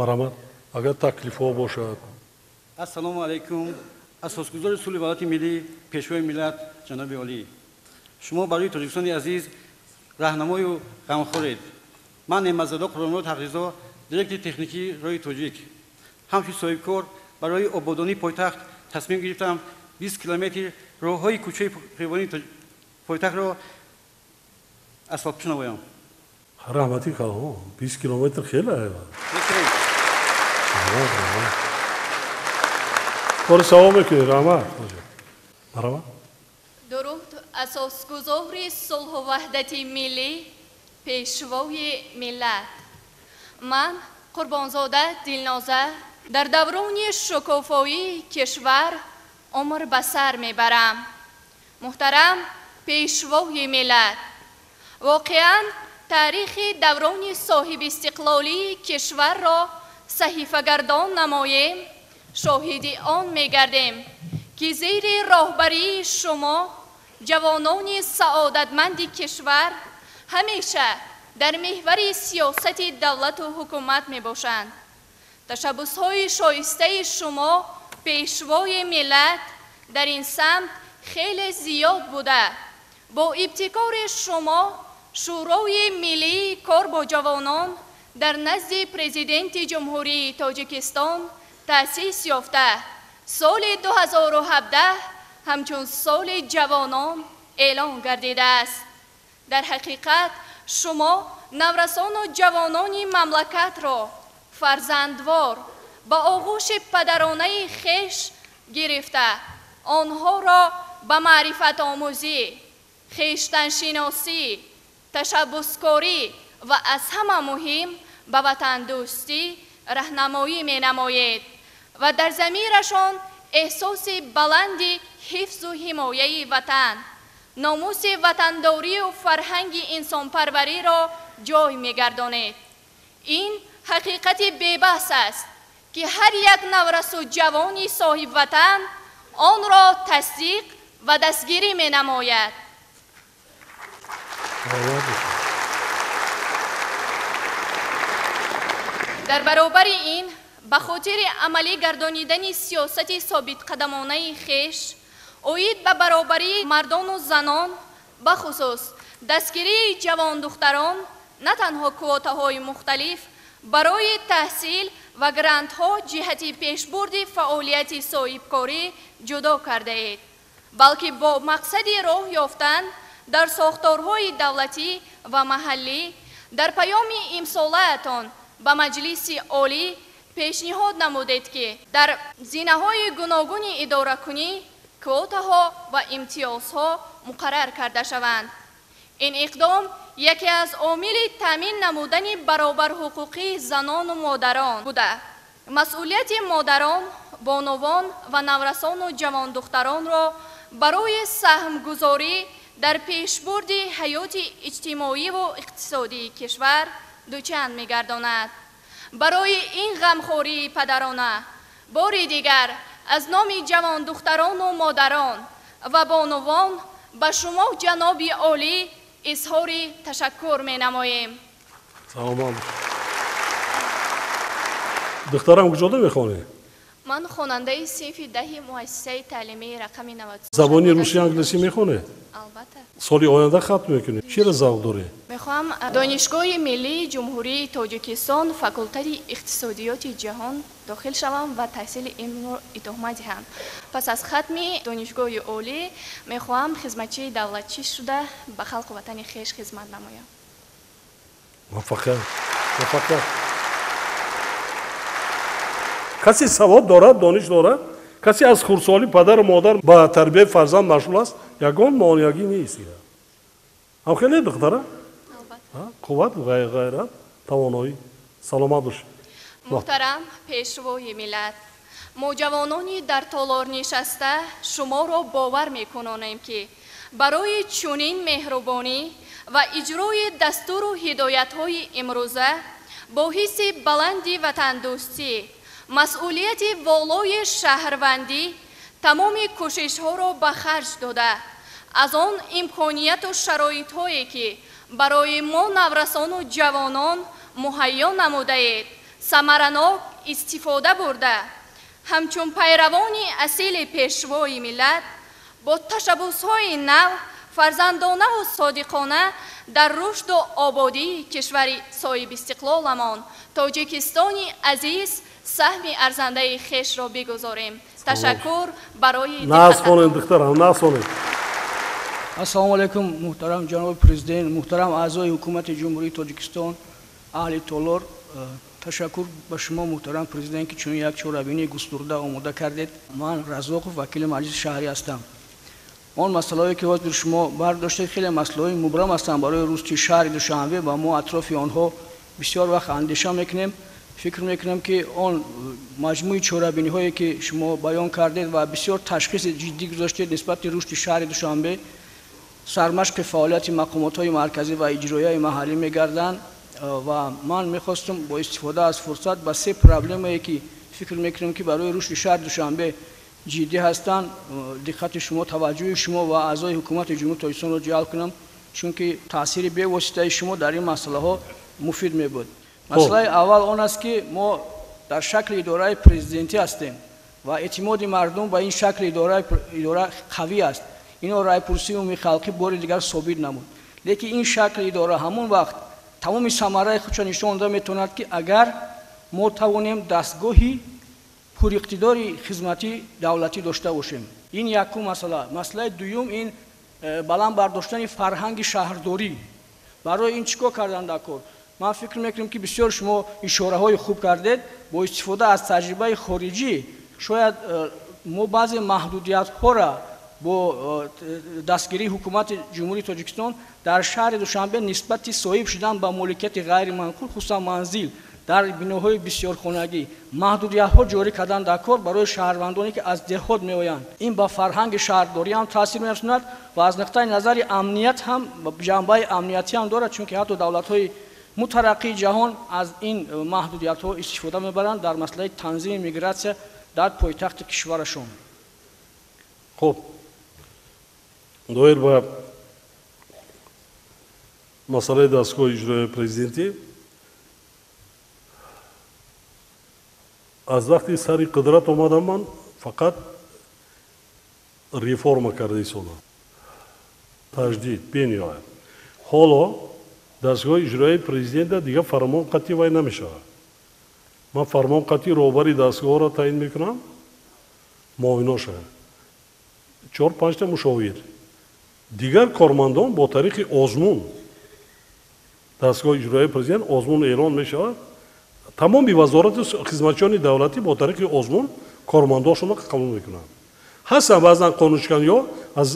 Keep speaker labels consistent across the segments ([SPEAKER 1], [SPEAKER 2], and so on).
[SPEAKER 1] Марҳамат, агар таклифҳо бошад.
[SPEAKER 2] Ассалому алайкум. Асосгузори сулҳу ваҳдати миллӣ, пешвои миллат, ҷаноби олӣ. Шумо барои Тоҷикистони азиз раҳнамою ғамхоред. Ман Неъматзода Қурбонмурод Ҳақризо, директори техникии роҳи Тоҷик. Ҳамчун соҳибкор барои ободонии пойтахт тасмим гирифтам 20 километр роҳҳои кӯчаи хиёбонии пойтахтро асфалтпӯш намоям.
[SPEAKER 1] Раҳмати калон, 20 километр хеле. Кори савоб мекунӣ, раҳмат. Марҳамат.
[SPEAKER 3] Дуруд асосгузори сулҳу ваҳдати миллӣ, пешвои миллат. Ман Қурбонзода Дилноза дар даврони шукуфоии кишвар умр ба сар мебарам. Муҳтарам пешвои миллат, воқеан таърихи даврони соҳибистиқлолии кишварро саҳифагардон намоем, шоҳиди он мегардем, ки зери роҳбарии шумо ҷавонони саодатманди кишвар ҳамеша дар меҳвари сиёсати давлату ҳукумат мебошанд. Ташаббусҳои шоистаи шумо, пешвои миллат, дар ин самт хеле зиёд буда. Бо ибтикори шумо Шӯрои миллии кор бо ҷавонон дар назди Президенти Ҷумҳурии Тоҷикистон таъсис ёфта, соли 2017 ҳамчун соли ҷавонон эълон гардидааст. Дар ҳақиқат шумо наврасону ҷавонони мамлакатро фарзандвор ба оғӯши падаронаи хеш гирифта, онҳоро ба маърифатомӯзӣ, хештаншиносӣ, ташаббускорӣ ва аз ҳама муҳим ба ватандӯстӣ раҳнамоӣ менамоед ва дар замирашон эҳсоси баланди ҳифзу ҳимояи ватан, номуси ватандорию фарҳанги инсонпарвариро ҷой мегардонед. Ин ҳақиқати бебаҳс аст, ки ҳар як наврасу ҷавони соҳибватан онро тасдиқ ва дастгирӣ менамояд. Дар баробари ин, ба хотири амалӣ гардонидани сиёсати собитқадамонаи хеш оид ба баробарии мардону занон, бахусус дастгирии ҷавондухтарон, на танҳо квотаҳои мухталиф барои таҳсил ва грантҳо ҷиҳати пешбурди фаъолияти соҳибкорӣ ҷудо кардаед, балки бо мақсади роҳ ёфтан дар сохторҳои давлатӣ ва маҳаллӣ дар паёми имсолаатон ба Маҷлиси Олӣ пешниҳод намудед, ки дар зинаҳои гуногуни идоракунӣ квотаҳо ва имтиёзҳо муқаррар карда шаванд. Ин иқдом яке аз омили таъмин намудани баробарҳуқуқии занону модарон буда, масъулияти модарон, бонувон ва наврасону ҷавондухтаронро барои саҳмгузорӣ дар пешбурди ҳаёти иҷтимоиву иқтисодии кишвар дучанд мегардонад. Барои ин ғамхории падарона бори дигар аз номи ҷавондухтарону модарон ва бонувон ба шумо, ҷаноби олӣ, изҳори ташаккур менамоем.
[SPEAKER 1] Саломат. Духтарам, куҷода мехонӣ?
[SPEAKER 3] Ман хонандаи синфи 10 муассисаи таълимии рақами 90.
[SPEAKER 1] Забони русӣ, англисӣ мехонӣ?
[SPEAKER 3] Албатта.
[SPEAKER 1] Соли оянда хатм мекунӣ. Чиро завқ дорӣ?
[SPEAKER 3] Мехоҳам Донишгоҳи миллии Ҷумҳурии Тоҷикистон, факултаи иқтисодиёти ҷаҳон дохил шавам ва таҳсили илмро идома диҳам. Пас аз хатми донишгоҳи олӣ мехоҳам хизматчии давлатчӣ шуда ба халқу ватани хеш хизмат намоям.
[SPEAKER 1] Муваффақият. Муваффақият. Касе савод дорад, дониш дорад, касе аз хурдсолӣ падару модар ба тарбияи фарзанд машғул аст, ягон монеагӣ нест. Ҳам хеле духтара? Қувват, ғайрат, тавоноӣ. Саломат бош.
[SPEAKER 3] Муҳтарам пешвои миллат, мо ҷавонони дар толор нишаста шуморо бовар мекунонем, ки барои чунин меҳрубонӣ ва иҷрои дастуру ҳидоятҳои имрӯза бо ҳисси баланди ватандӯстӣ, масъулияти волои шаҳрвандӣ тамоми кӯшишҳоро ба харҷ дода, аз он имконияту шароитҳое, ки барои мо наврасону ҷавонон муҳайё намудаед, Самаранок истифода бурда, ҳамчун пайравони асили пешвои миллат бо ташаббусҳои нав, фарзандонаву содиқона дар рушду ободии кишвари соҳибистиқлоламон Тоҷикистони азиз саҳми арзандаи хешро бигузорем. Ташаккур барои
[SPEAKER 1] насхонем, духтарам, насхонем.
[SPEAKER 4] Ассалому алайкум, муҳтарам ҷаноби президент, муҳтарам аъзои ҳукумати Ҷумҳурии Тоҷикистон, аҳли толор. Ташаккур ба шумо, муҳтарам президент, ки чунин як чорабинии густурда омода кардед. Ман Разоқов, вакили маҷлиси шаҳрӣ ҳастам. Он масъалаҳое ки ҳозир шумо бардоштед, хеле масъалаҳои мубрам ҳастанд барои рушди шаҳри Душанбе ва мо атрофи онҳо бисёр вақт андеша мекунем. Фикр мекунам, ки он маҷмӯи чорабиниҳое ки шумо баён кардед ва бисёр ташхиси ҷиддӣ гузоштед нисбати рушди шаҳри Душанбе, сармашқи фаъолияти мақомотҳои марказӣ ва иҷроияи маҳаллӣ мегарданд. Ва ман мехостам бо истифода аз фурсат ба се проблемае ки фикр мекунам, ки барои рушди шаҳри Душанбе ҷиддӣ ҳастанд, диққати шумо, таваҷҷӯҳи шумо ва аъзои ҳукумати Ҷумҳурии Тоҷикистонро ҷалб кунам, чунки таъсири бевоситаи шумо дар ин масъалаҳо муфид мебуд. Масъалаи аввал он аст, ки мо дар шакли идораи президентӣ ҳастем ва эътимоди мардум ба ин шакли идора қавӣ аст. Ино раъйпурсии умумии халқӣ бори дигар собит намуд. Лекин ин шакли идора ҳамон вақт тамоми самараи худро нишон дода метавонад, ки агар мо тавонем дастгоҳи пуриқтидори хизматии давлатӣ дошта бошем. Ин якум масъала. Масъалаи дуюм ин баланд бардоштани фарҳанги шаҳрдорӣ. Барои ин чӣ кор кардан дар кор? Ман фикр мекунам, ки бисёр шумо ишораҳои хуб кардед. Бо истифода аз таҷрибаи хориҷӣ шояд мо баъзе маҳдудиятҳоро бо дастгирии ҳукумати Ҷумҳурии Тоҷикистон дар шаҳри Душанбе нисбати соҳиб шудан ба моликияти ғайриманқул, хусусан манзил дар биноҳои бисёрхонагӣ, маҳдудиятҳо ҷорӣ кардан дар кор барои шаҳрвандоне, ки аз деҳот меоянд. Ин ба фарҳанги шаҳрдорӣ ҳам таъсир мерасонад ва аз нуқтаи назари амният ҳам ҷанбаи амниятӣ ҳам дорад, чунки ҳатто давлатҳои мутараққии ҷаҳон аз ин маҳдудиятҳо истифода мебаранд дар масъалаи танзими мигратсия дар пойтахти кишварашон.
[SPEAKER 1] Хуб, доир ба масъалаи дастгоҳи иҷроияи президентӣ, аз вақти сари қудрат омадам ман фақат реформа карда истодам, таҷдид бениҳоят. Ҳоло дастгоҳи иҷроияи президента дигар фармон қатъӣ вай намешавад. Ман фармон қатъӣ роҳбари дастгоҳро таъин мекунам, муовиноша, 4-5 мушовир, дигар кормандон бо тариқи озмун. Дастгоҳи иҷроияи президент озмун эълон мешавад. Тамоми вазорати хизматчиёни давлатӣ бо тариқи озмун кормандошонро қабул мекунанд. Ҳастанд баъзан қонуншиканиҳо аз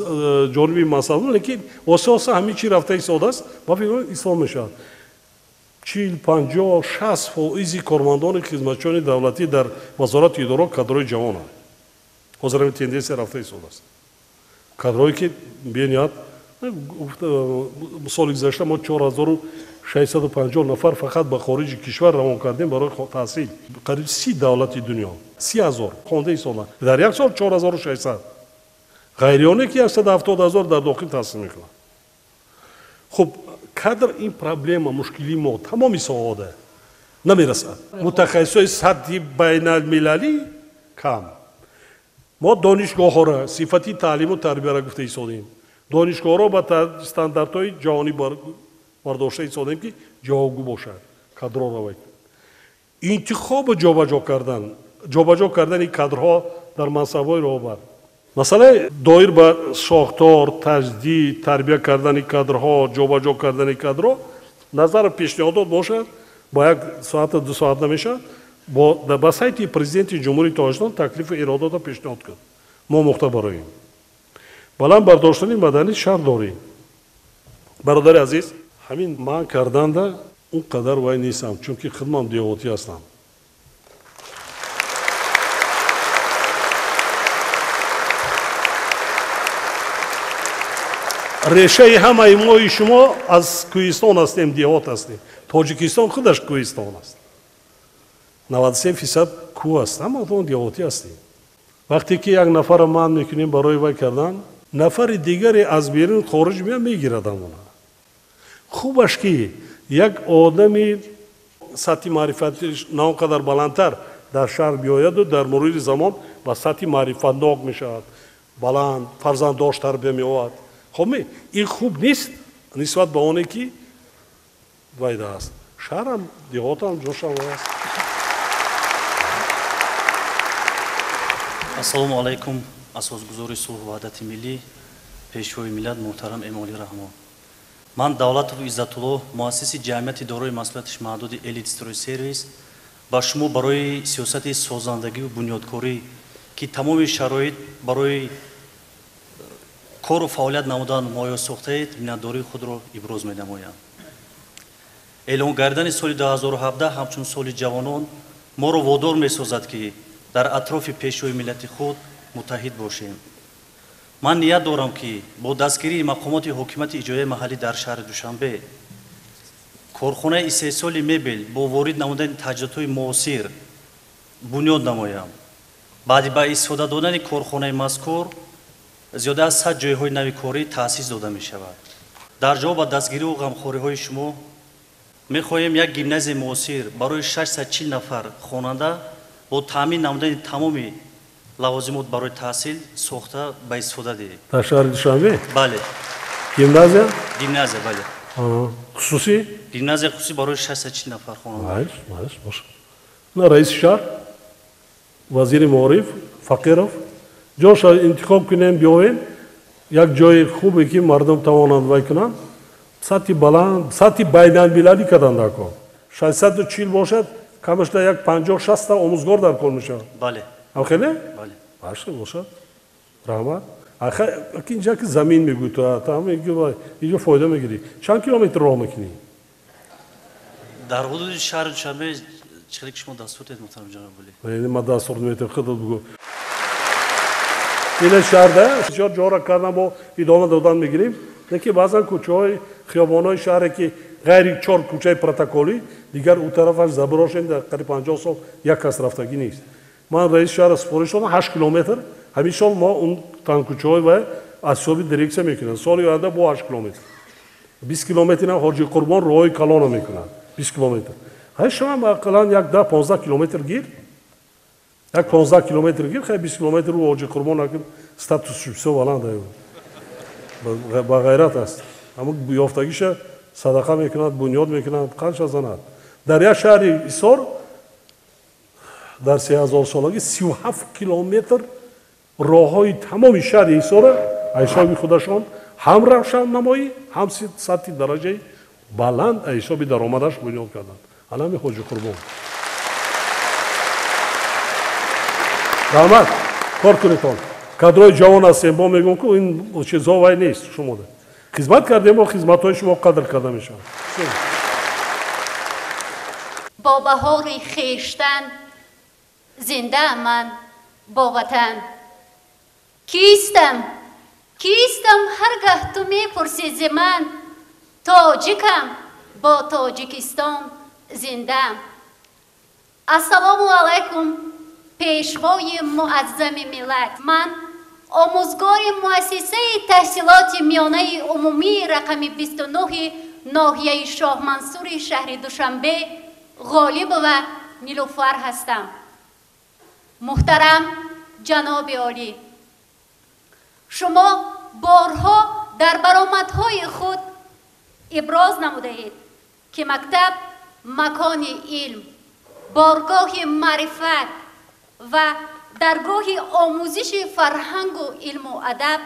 [SPEAKER 1] ҷониби мансабдор, лекин оса-оса ҳамин чи рафта истодааст, ба фикр ислоҳ мешавад. 40, 50, 60% кормандони хизматчиёни давлатӣ дар вазорати идора кадрҳои ҷавонанд. Ҳозир ҳамин тенденсия рафта истодааст. Кадрҳое ки бениҳоят соли гузашта мо 4650 нафар фақат ба хориҷи кишвар равон кардем барои таҳсил. Қариб 30 давлати дунё, 30,000 хонда истоданд. Дар як сол 4600. Ғайрионе ки 170,000 дар дохил таҳсил мекунанд. Хуб, кадр ин проблема, мушкили мо тамоми соҳаҳода намерасад. Мутахассисои сатҳи байналмилалӣ кам. Мо донишгоҳҳоро, сифати таълиму тарбияро гуфта истодем. Донишгоҳҳоро ба стандартҳои ҷаҳонӣ бардошта истодем, ки ҷавобгӯ бошад, кадрҳо равад. Интихобу ҷобаҷо кардан, ҷобаҷо кардани кадрҳо дар мансабҳои роҳбар. Масъалаи доир ба сохтор, таҷдид, тарбия кардани кадрҳо, ҷобаҷо кардани кадрҳо назар пешниҳодот бошад, ба як соата ду соат намешавад. Ба сайти президенти Ҷумҳурии Тоҷикистон таклифу иродотро пешниҳод кун. Мо мухта бароем. Баланд бардоштани мадании шаҳрдорӣ. Бародари азиз, ҳамин ман карданда он қадар вай нестам, чунки худмам деҳотӣ ҳастам. Решаи ҳамаи мои шумо аз кӯҳистон ҳастем, деҳот ҳастем. Тоҷикистон худаш кӯҳистон аст. 93% кӯҳ аст, ҳамаатон деҳотӣ ҳастем. Вақте ки як нафарро манъ мекунем барои вай кардан, нафари дигаре аз берун хориҷ меояд, мегирад ҳамона. Хубаш ки як одами сатҳи маърифатиш на он қадар баландтар дар шаҳр биёяду дар мурури замон ба сатҳи маърифатнок мешавад, баланд фарзанддош тарбия меовад. Хоб, ин хуб нест нисбат ба оне ки вайда аст. Шаҳрам, деҳотам ҷошам аст.
[SPEAKER 2] Ассалому алайкум, асосгузори сулҳу ваҳдати миллӣ, пешвои миллат муҳтарам Эмомалӣ Раҳмон. Ман Давлатов Иззатулло, муассиси ҷамъияти дорои масъулияти маҳдуди Элит Строй Сервис, ба шумо барои сиёсати созандагиву бунёдкорӣ, ки тамоми шароит барои кору фаъолият намудан муҳайё сохтаед, миннатдории худро иброз менамоям. Эълон гардидани соли 2017 ҳамчун соли ҷавонон моро водор месозад, ки дар атрофи пешвои миллати худ муттаҳид бошем. Ман ният дорам, ки бо дастгирии мақомоти ҳокимияти иҷроияи маҳаллӣ дар шаҳри Душанбе корхонаи истеҳсоли мебел бо ворид намудани таҷҳизотҳои муосир бунёд намоям. Баъди ба истифода додани корхонаи мазкур зиёда аз 100 ҷойҳои нави корӣ таъсис дода мешавад. Дар ҷавоб ба дастгириву ғамхориҳои шумо мехоҳем як гимназияи муосир барои 640 нафар хонанда бо таъмин намудани тамоми лавозимот барои таҳсил сохта ба истифода диҳем.
[SPEAKER 1] Дар шаҳри Душанбе?
[SPEAKER 2] Бале.
[SPEAKER 1] Гимназия?
[SPEAKER 2] Гимназия, бале.
[SPEAKER 1] Хусусӣ?
[SPEAKER 2] Гимназия хусусӣ барои 640 нафар хонанда.
[SPEAKER 1] Майш, боша. На раиси шаҳр, вазири маориф, Фақиров, ҷоша интихоб кунем, биёвем, як ҷои хубе ки мардум тавонанд вай кунанд, сатҳи баланд, сатҳи байналмилалӣ кардан дар кор. 640 бошад, камашда як 50-60 та омӯзгор дар кор мешавад.
[SPEAKER 2] Бале.
[SPEAKER 1] Ам хеле?
[SPEAKER 2] Бале.
[SPEAKER 1] Баша, бошад. Раҳмат. Аки инҷа ки замин мегӯй ту, там мегӯй, инҷо фоида мегирӣ. Чанд километр роҳ мекунӣ?
[SPEAKER 2] Дар ҳудуди шаҳри Душанбе чӣ ки шумо дастур дед, муҳтарам ҷаноби олӣ?
[SPEAKER 1] Ман дастур наметавонам, худат бигӯ. Ина шаҳрда бисёр ҷора кардан бо идома додан мегирем, лекин баъзан кӯчаҳои хиёбонҳои шаҳре ки ғайри чор кӯчаи протоколӣ, дигар ӯ тарафаш заброшен, дар қариб 50 сол як кас рафтагӣ нест. Ман раиси шаҳр супориш додам 8 километр, ҳамин сол мо он танкӯчаҳои ва аз ҳисоби дирексия мекунанд. Соли оянда бо 8 километр. 20 километр Ҳоҷи Қурбон роҳи калона мекунанд. 20 километр. Ҳай шумо ақаллан як 10-15 километр гир. Як 15 километр гир, хай 20 километр ӯ Ҳоҷи Қурбон акн статусш бисёр баланд аю. Ба ғайрат аст. Ҳамон ёфтагиша садақа мекунад, бунёд мекунад, қанча занад. Дар як шаҳри Ҳисор дар 3000 солагӣ 37 километр роҳҳои тамоми шаҳри Ҳисора ҳисоби худашон ҳам равшаннамоӣ, ҳам сатҳи дараҷаи баланд ҳисоби даромадаш бунёд карданд. Алами Ҳоҷи Қурбон. Раҳмат, кор кунедон. Кадрои ҷавон ҳастем, бо мегӯм ку ин чизҳо вай нест шумо. Хизмат кардем, бо хизматҳои шумо қадр карда мешавад.
[SPEAKER 5] Бо баҳори хештан зиндаам ман бо ватан. Кистам, кистам ҳаргаҳ ту мепурсӣ зи ман, тоҷикам бо Тоҷикистон зиндаам. Ассалому алайкум, пешвои муаззами миллат. Ман омӯзгори муассисаи таҳсилоти миёнаи умумии рақами 29 ноҳияи Шоҳмансури шаҳри Душанбе Ғолибова Нилуфар ҳастам. Муҳтарам ҷаноби олӣ, шумо борҳо дар баромадҳои худ иброз намудаед, ки мактаб макони илм, боргоҳи маърифат ва даргоҳи омӯзиши фарҳангу илму адаб,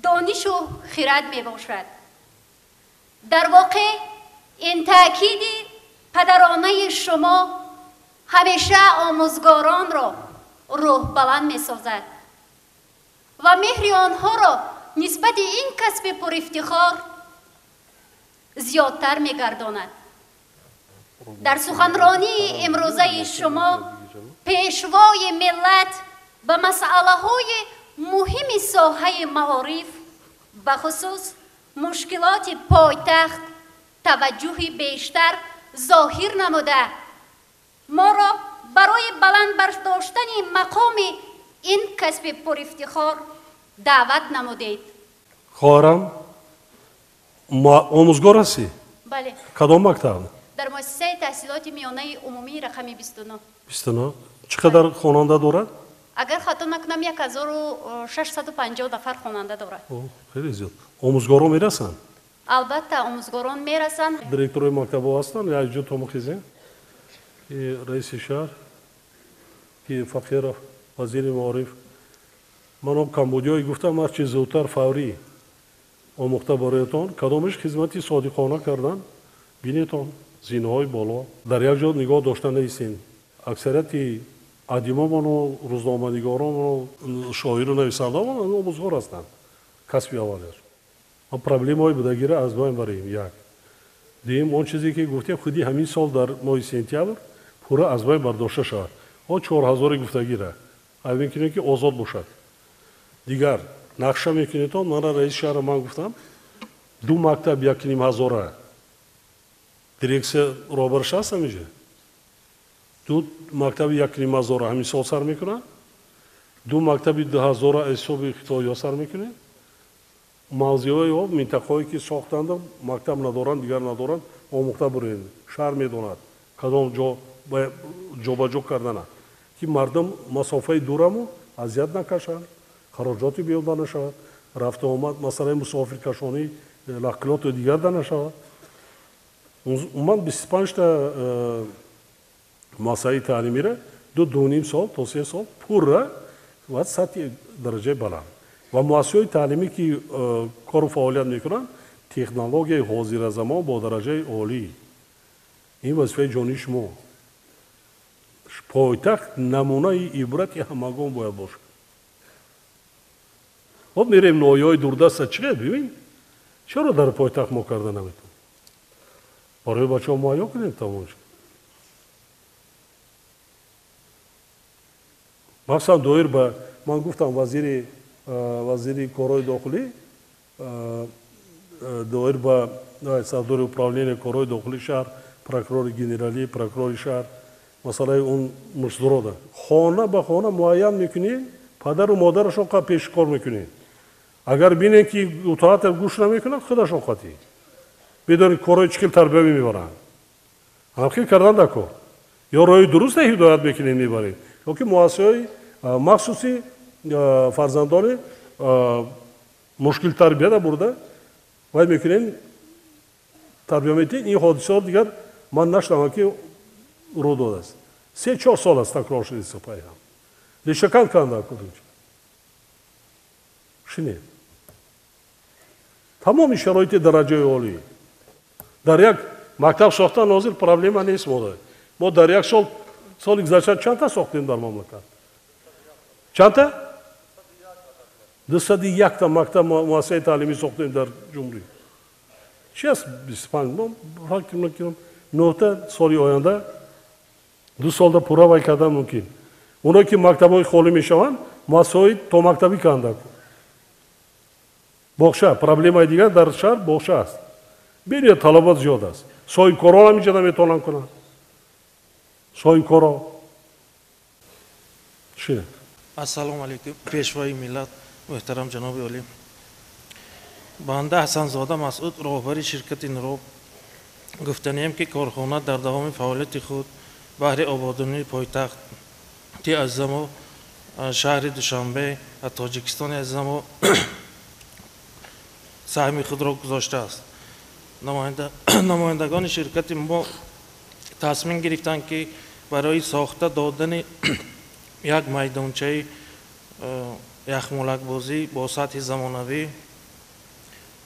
[SPEAKER 5] донишу хирад мебошад. Дар воқеъ ин таъкиди падаронаи шумо ҳамеша омӯзгоронро рӯҳбаланд месозад ва меҳри онҳоро нисбати ин касби пурифтихор зиёдтар мегардонад. Дар суханронии имрӯзаи шумо пешвои миллат ба масъалаҳои муҳими соҳаи маориф, бахусус мушкилоти пойтахт таваҷҷӯҳи бештар зоҳир намуда, моро барои баланд бардоштани мақоми ин касби пурифтихор даъват намудед.
[SPEAKER 1] Хоҳарам, омӯзгор ҳастӣ?
[SPEAKER 5] Бале.
[SPEAKER 1] Кадом мактаб?
[SPEAKER 5] Дар муассисаи таҳсилоти миёнаи умумии рақами 29.
[SPEAKER 1] 29. Чӣ қадар хонанда дорад?
[SPEAKER 5] Агар хато накунам, 1650 нафар хонанда дорад.
[SPEAKER 1] Хеле зиёд. Омӯзгорон мерасанд?
[SPEAKER 5] Албатта, омӯзгорон мерасанд.
[SPEAKER 1] Директорои мактабҳо ҳастанд? Як ҷо то мухизем. Ки раиси шаҳр, ки Фақиров, вазири маориф. Ман он камбудиҳое гуфтам, ҳарчи зудтар фаврӣ омӯхта бароятон. Кадомеш хизмати содиқона кардан, бинетон, зинаҳои боло. Дар як ҷо нигоҳ дошта нестем. Аксарияти адимомону рӯзноманигорону шоиру нависандаомон омӯзгор ҳастанд. Касби аввалиаш. Ма проблемаҳои будагиро аз байн барем. Як. Дуюм, он чизе ки гуфтем, худи ҳамин сол дар моҳи сентябр пурра аз байн бардошта шавад. Он 4000 гуфтагира. Ай мекунем ки озод бошад. Дигар нақша мекунедон, мана раиси шаҳра ман гуфтам, 2 мактаб 1500 дирексия роҳбараш аст ҳаминҷа. 2 мактаби 1500 ҳамин сол сар мекунад, 2 мактаби 2000 ҳисоби хитоиҳо сар мекунед. Мавзеъҳои об, минтақаҳое ки сохтанд, мактаб надоранд, дигар надоранд, омӯхта буред. Шаҳр медонад кадом ҷо ҷобаҷо кардана, ки мардум масофаи дураму азият накашанд, хароҷоти беҳуда нашавад, рафту омад, масъалаи мусофиркашонӣ, нақлиёту дигар да нашавад. Умуман 25та муассисаи таълимиро 2-2.5 сол то 3 сол пурра ва сатҳи дараҷаи баланд. Ва муассисаҳои таълимӣ ки кору фаъолият мекунанд, технологияи ҳозиразамон бо дараҷаи олӣ. Ин вазифаи ҷонии шумо. Пойтахт намунаи ибрати ҳамагон бояд бошад. Хоб мерем ноҳияҳои дурдаста, чӣ қадр бибин? Чаро дар пойтахт мо карда наметавонем? Барои бачаҳо муҳайё кунем тамом. Махсусан доир ба ман гуфтам вазири корҳои дохилӣ, доир ба сардори управления корҳои дохилии шаҳр, прокурори генералӣ, прокурори шаҳр, масъалаи он муштурода. Хона ба хона муайян мекунем, падару модарашон қа пешкор мекунем. Агар бинем ки итоата гӯш намекунанд, худашон қатъӣ. Бидонед корҳои чӣ хел тарбиявӣ мебаранд. Ҳамхел кардан дар кор. Ё роҳи дуруста ҳидоят мекунем мебарем, ё ки муассисаҳои махсуси фарзандони мушкил тарбияда бурда вай мекунем, тарбия метиҳем. Ин ҳодисаҳо дигар ман нашнавам ки рӯ додааст. 3-4 сол аст такрор шудааст пайҳам. Решакан канда кудинча. Шинед. Тамоми шароити дараҷаи олӣ. Дар як мактаб сохтан ҳозир проблема нест мода. Мо дар як сол, соли гузашта чандта сохтем дар мамлакат? Чандта? 201та мактаб муассисаи таълимӣ сохтем дар ҷумҳурӣ. Чи аст 25? Мо фикр мекунам 9та соли оянда 2 солда пурра вай кардан мумкин. Оное ки мактабҳои холӣ мешаванд, муассисаҳои томактабӣ канда. Боғча, проблемаи дигар дар шаҳр боғча аст. Бениҳоят талабот зиёд аст. Соҳибкорон ҳам инҷа наметавонанд кунанд. Соҳибкорон. Шинед.
[SPEAKER 6] Ассалому алайкум, пешвои миллат, муҳтарам ҷаноби олӣ. Банда Ҳасанзода Масъуд, роҳбари ширкати Нуроб, гуфтанием ки корхона дар давоми фаъолияти худ баҳри ободонии пойтахти азизамо шаҳри Душанбе ва Тоҷикистони азизамо саҳми худро гузоштааст. Намояндагони ширкати мо тасмим гирифтанд ки барои сохта додани як майдончаи яхмолакбозӣ бо сатҳи замонавӣ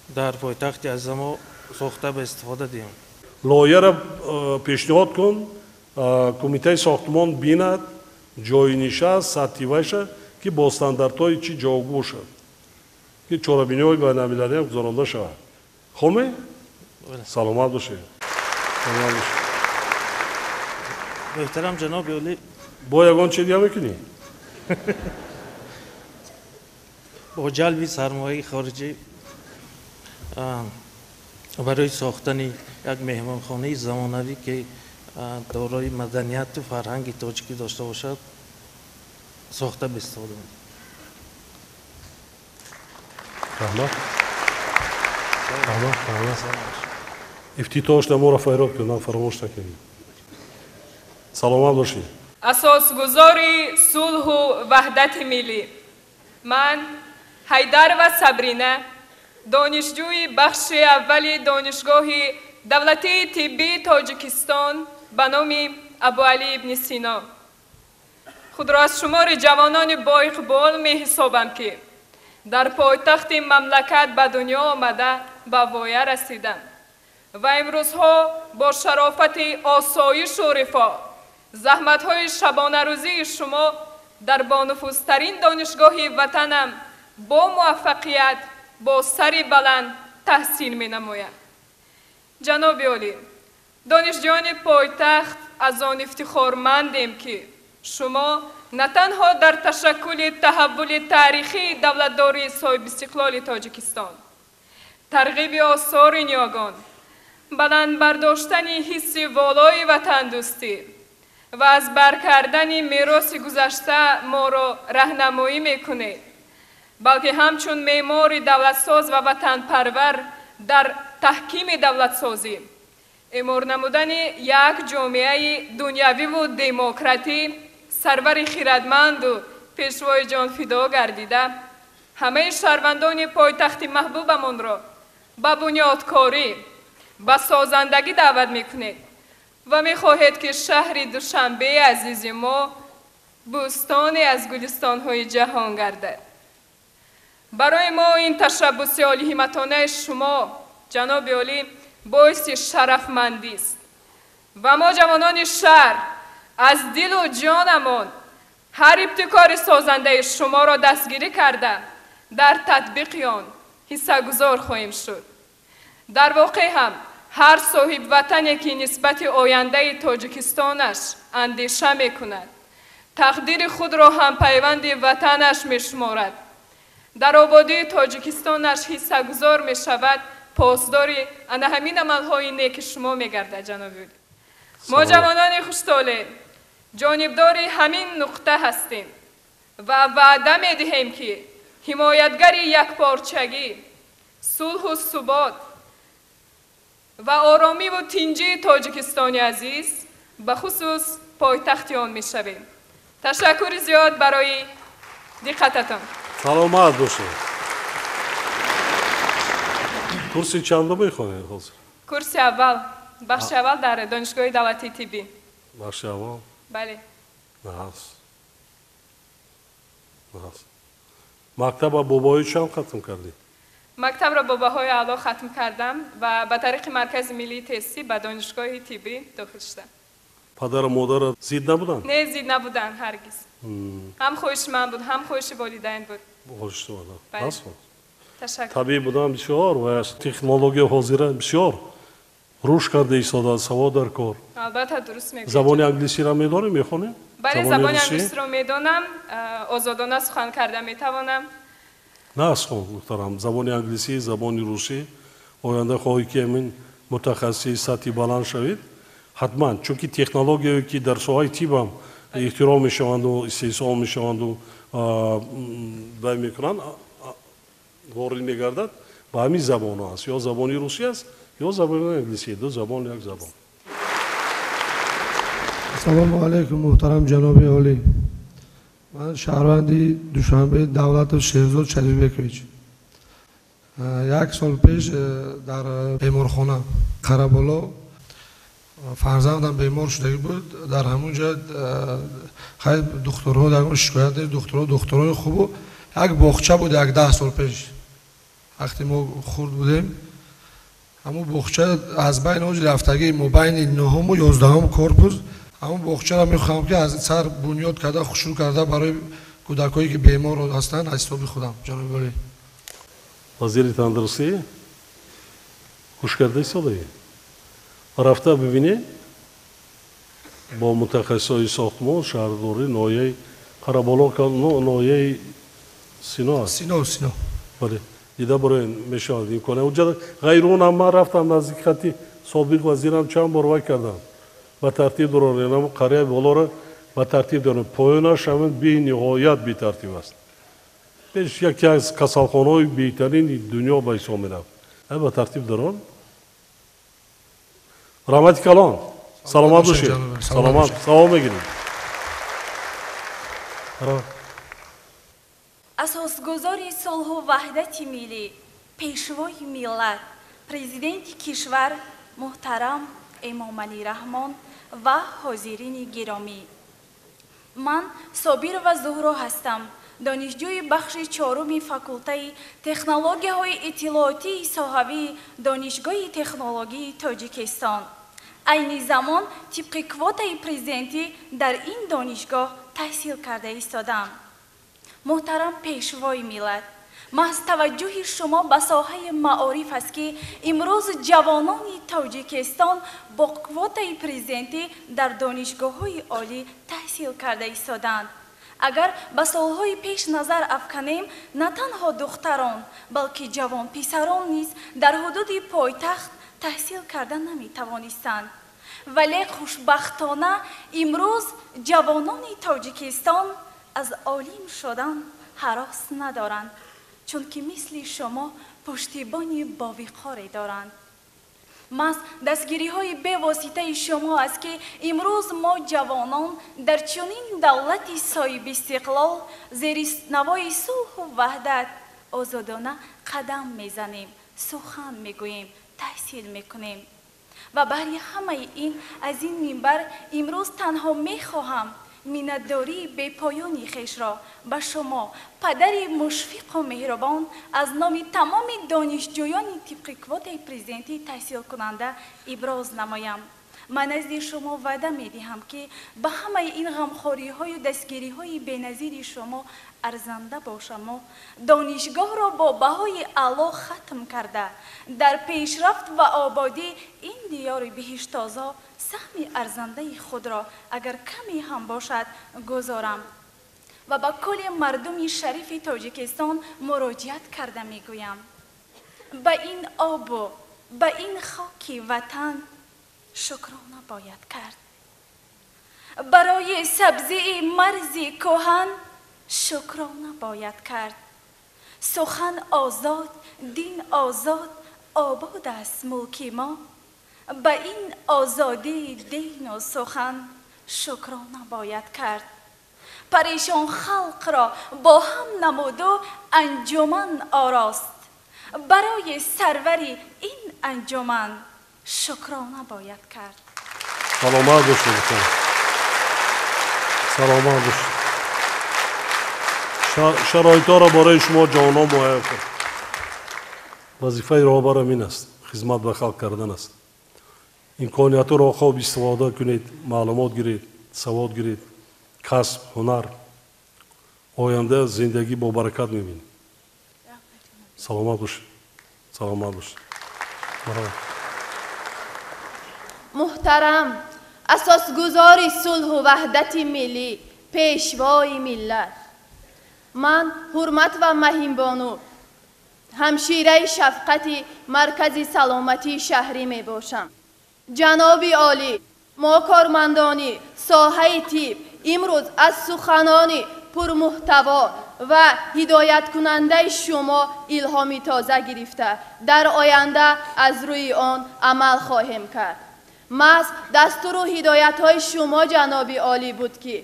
[SPEAKER 6] дар пойтахти азизамо сохта ба истифода диҳем.
[SPEAKER 1] Лоиҳаро пешниҳод кун, кумитаи сохтмон бинад ҷойнишаст, сатҳи вайша ки бо стандартҳои чӣ ҷавобгӯ бошад, ки чорабиниҳои байналмилалиам гузаронда шавад. Хоме? Саломат бошед. Саломат бошед.
[SPEAKER 6] Муҳтарам ҷаноби олӣ,
[SPEAKER 1] бо ягон чи дига мекунӣ?
[SPEAKER 6] Бо ҷалби сармояи хориҷӣ барои сохтани як меҳмонхонаи замонавӣ ки дорои маданияту фарҳанги тоҷикӣ дошта бошад, сохта ба истифода медиҳем.
[SPEAKER 1] Раҳмат. Раҳмат, раҳмат. Ифтитоҳаш моро файрод кун, ман фаромӯш накунем. Саломат бошед.
[SPEAKER 7] Асосгузори сулҳу ваҳдати миллӣ, ман Ҳайдарова Сабрина, донишҷӯи бахши аввали Донишгоҳи давлатии тиббии Тоҷикистон ба номи Абуалӣ ибни Сино, худро аз шумори ҷавонони боиқбол меҳисобам, ки дар пойтахти мамлакат ба дунё омада ба воя расидам ва имрӯзҳо бо шарофати осоишу рифоҳ, заҳматҳои шабонарӯзии шумо дар бонуфузтарин донишгоҳи ватанам бо муваффақият, бо сари баланд таҳсил менамоям. Ҷаноби олӣ, донишҷӯёни пойтахт аз он ифтихормандем, ки шумо на танҳо дар ташаккули таҳаввули таърихии давлатдории соҳибистиқлоли Тоҷикистон, тарғиби осори ниёгон, баланд бардоштани ҳисси волои ватандӯстӣ ва аз бар кардани мероси гузашта моро раҳнамоӣ мекунед, балки ҳамчун меъмори давлатсоз ва ватанпарвар дар таҳкими давлатсозӣ, эъмор намудани як ҷомеаи дунявиву демократӣ, сарвари хирадманду пешвои ҷонфидо гардида, ҳамаи шаҳрвандони пойтахти маҳбубамонро ба бунёдкорӣ, ба созандагӣ даъват мекунед ва мехоҳед, ки шаҳри Душанбеи азизи мо бӯстоне аз гулистонҳои ҷаҳон гардад. Барои мо ин ташаббуси олиҳиматонаи шумо, ҷаноби олӣ, боиси шарафмандист ва мо ҷавонони шаҳр аз дилу ҷонамон ҳар ибтикори созандаи шуморо дастгирӣ карда, дар татбиқи он ҳиссагузор хоҳем шуд. Дар воқеъ ҳам ҳар соҳибватане, ки нисбати ояндаи Тоҷикистонаш андеша мекунад, тақдири худро ҳампайванди ватанаш мешуморад, дар ободии Тоҷикистонаш ҳиссагузор мешавад, посдори ана ҳамин амалҳои неки шумо мегардад, ҷаноби олӣ. Мо ҷавонони хуштолеъ ҷонибдори ҳамин нуқта ҳастем ва ваъда медиҳем, ки ҳимоятгари якпорчагӣ, сулҳу субот ва оромиву тинҷии Тоҷикистони азиз, бахусус пойтахти он мешавем. Ташаккури зиёд барои диққататон.
[SPEAKER 1] Саломат бошед. Курси чандум мехонед ҳозир?
[SPEAKER 7] Курси аввал, бахши аввал дар Донишгоҳи давлатии тиббӣ.
[SPEAKER 1] Бахши аввал?
[SPEAKER 7] Бале.
[SPEAKER 1] Нас. Нас. Мактаба бо баҳои чанд хатм кардӣ?
[SPEAKER 7] Мактабро бо баҳои аъло хатм кардам ва ба тариқи Маркази миллии тестӣ ба Донишгоҳи тиббӣ дохил шудам.
[SPEAKER 1] Падару модарат зид набуданд?
[SPEAKER 7] Не, зид набуданд ҳаргиз. Ҳам хоҳиши ман буд, ҳам хоҳиши волидайн буд.
[SPEAKER 1] Хоҳиши буд.
[SPEAKER 7] Ташаккур.
[SPEAKER 1] Табиӣ будан бисёр ва технология ҳозира бисёр рушд карда истодааст, савод дар кор.
[SPEAKER 7] Албатта, дуруст мегӯед.
[SPEAKER 1] Забони англисиро медонӣ, мехонӣ?
[SPEAKER 7] Бале, забони англисиро медонам, озодона сухан карда метавонам.
[SPEAKER 1] На, сухан, муҳтарам, забони англисӣ, забони русӣ, оянда хоҳӣ ки ҳамин мутахассиси сатҳи баланд шавед, ҳатман, чунки технологияе ки дар соҳаи тиб ҳам ихтироъ мешаванду истеҳсол мешаванду вай мекунанд, ворид мегардад, ба ҳамин забонҳо аст. Ё забони русӣ аст, ё забони англисӣ, ду забон, як забон.
[SPEAKER 8] Ассалому алайкум, муҳтарам ҷаноби олӣ. Ман шаҳрванди Душанбе Давлатов Шерзод Шарифбекович. Як сол пеш дар беморхона Қараболо фарзандам бемор шудагӣ буд. Дар ҳамон ҷо хайр духтурҳо дар он шикоят нест, духтурҳо духтурҳои хубу як боғча буд як 10 сол пеш. Вақте мо хурд будем, ҳамон боғча аз байни оҷи рафтагӣ мобайни 9-ум 11-ум корпус, ҳамон боғчаро мехоҳам ки аз сар бунёд карда, хушрӯ карда барои кӯдакое ки бемор ҳастанд аз ҳисоби худам, ҷаноби олӣ.
[SPEAKER 1] Вазири тандурустӣ хуш карда истодаӣ? Рафта бибинед бо мутахассисои сохтмон, шаҳрдорӣ, ноҳияи Қараболо, ноҳияи Сино аст.
[SPEAKER 8] Сино, Сино.
[SPEAKER 1] Бале, дида барои мешавад имкон. Онҷа ғайр он ҳам ман рафтам наздики хати собиқ вазирам чанд бор вай кардам. Ба тартиб дорам, қарияи болоро ба тартиб дорам. Поёнаш ҳамин бениҳоят бетартиб аст. Пеш яке аз касалхонаҳои беҳтарини дунё ба ҳисоб мерафт. Ба тартиб дорам. Раҳмати калон, саломат бошед, саломат, савол мегирем.
[SPEAKER 9] Асосгузори сулҳу ваҳдати миллӣ, пешвои миллат, президенти кишвар муҳтарам Эмомалӣ Раҳмон ва ҳозирини гиромӣ, ман Собирова Зуҳро ҳастам, донишҷӯи бахши чоруми факултаи технологияҳои иттилоотии соҳавии Донишгоҳи технологии Тоҷикистон. Айни замон тибқи квотаи президентӣ дар ин донишгоҳ таҳсил карда истодам. Муҳтарам пешвои миллат, маҳз таваҷҷӯҳи шумо ба соҳаи маориф аст, ки имрӯз ҷавонони Тоҷикистон бо квотаи президентӣ дар донишгоҳҳои олӣ таҳсил карда истоданд. Агар ба солҳои пеш назар афканем, на танҳо духтарон, балки ҷавонписарон низ дар ҳудуди пойтахт таҳсил карда наметавонистанд. Вале хушбахтона имрӯз ҷавонони Тоҷикистон аз олим шудан ҳарос надоранд, чунки мисли шумо пуштибони бовиқоре доранд. Маҳз дастгириҳои бевоситаи шумо аст, ки имрӯз мо ҷавонон дар чунин давлати соҳибистиқлол зери навои сулҳу ваҳдат озодона қадам мезанем, сухан мегӯем, таҳсил мекунем. Ва баҳри ҳамаи ин аз ин минбар имрӯз танҳо мехоҳам миннатдории бепоёни хешро ба шумо, падари мушфиқу меҳрубон, аз номи тамоми донишҷӯёни тибқи квотаи президентӣ таҳсилкунанда иброз намоям. Ман назди шумо ваъда медиҳам, ки ба ҳамаи ин ғамхориҳою дастгириҳои беназири шумо арзанда бошаму донишгоҳро бо баҳои аъло хатм карда, дар пешрафт ва ободӣ ин диёри биҳиштозо саҳми арзандаи худро, агар каме ҳам бошад, гузорам. Ва ба кулли мардуми шарифи Тоҷикистон муроҷиат карда мегӯям: ба ин обу ба ин хоки ватан шукрона бояд кард, барои сабзии марзи кӯҳан шукрона бояд кард. Сухан озод, дин озод, обод аст мулки мо, ба ин озодии дину сухан шукрона бояд кард. Парешон халқро бо ҳам намуду анҷуман орост, барои сарвари ин анҷуман шукрона бояд кард.
[SPEAKER 1] Саломат бошед, саломат бошед. Шароитҳоро барои шумо ҷавонон муҳайё кард. Вазифаи роҳбарам ин аст, хизмат ба халқ кардан аст. Имкониятҳоро хуб истифода кунед, маълумот гиред, савод гиред, касб, ҳунар. Оянда зиндагӣ бо баракат мебинед. Саломат бошед, саломат бошед.
[SPEAKER 10] Муҳтарам асосгузори сулҳу ваҳдати миллӣ, пешвои миллат, ман Ҳурмат ва Маҳимбону, ҳамшираи шафқати маркази саломатии шаҳрӣ мебошам. Ҷаноби олӣ, мо кормандони соҳаи тиб имрӯз аз суханони пурмуҳтаво ва ҳидояткунандаи шумо илҳоми тоза гирифта, дар оянда аз рӯи он амал хоҳем кард. Маҳз дастуру ҳидоятҳои шумо, ҷаноби олӣ, буд, ки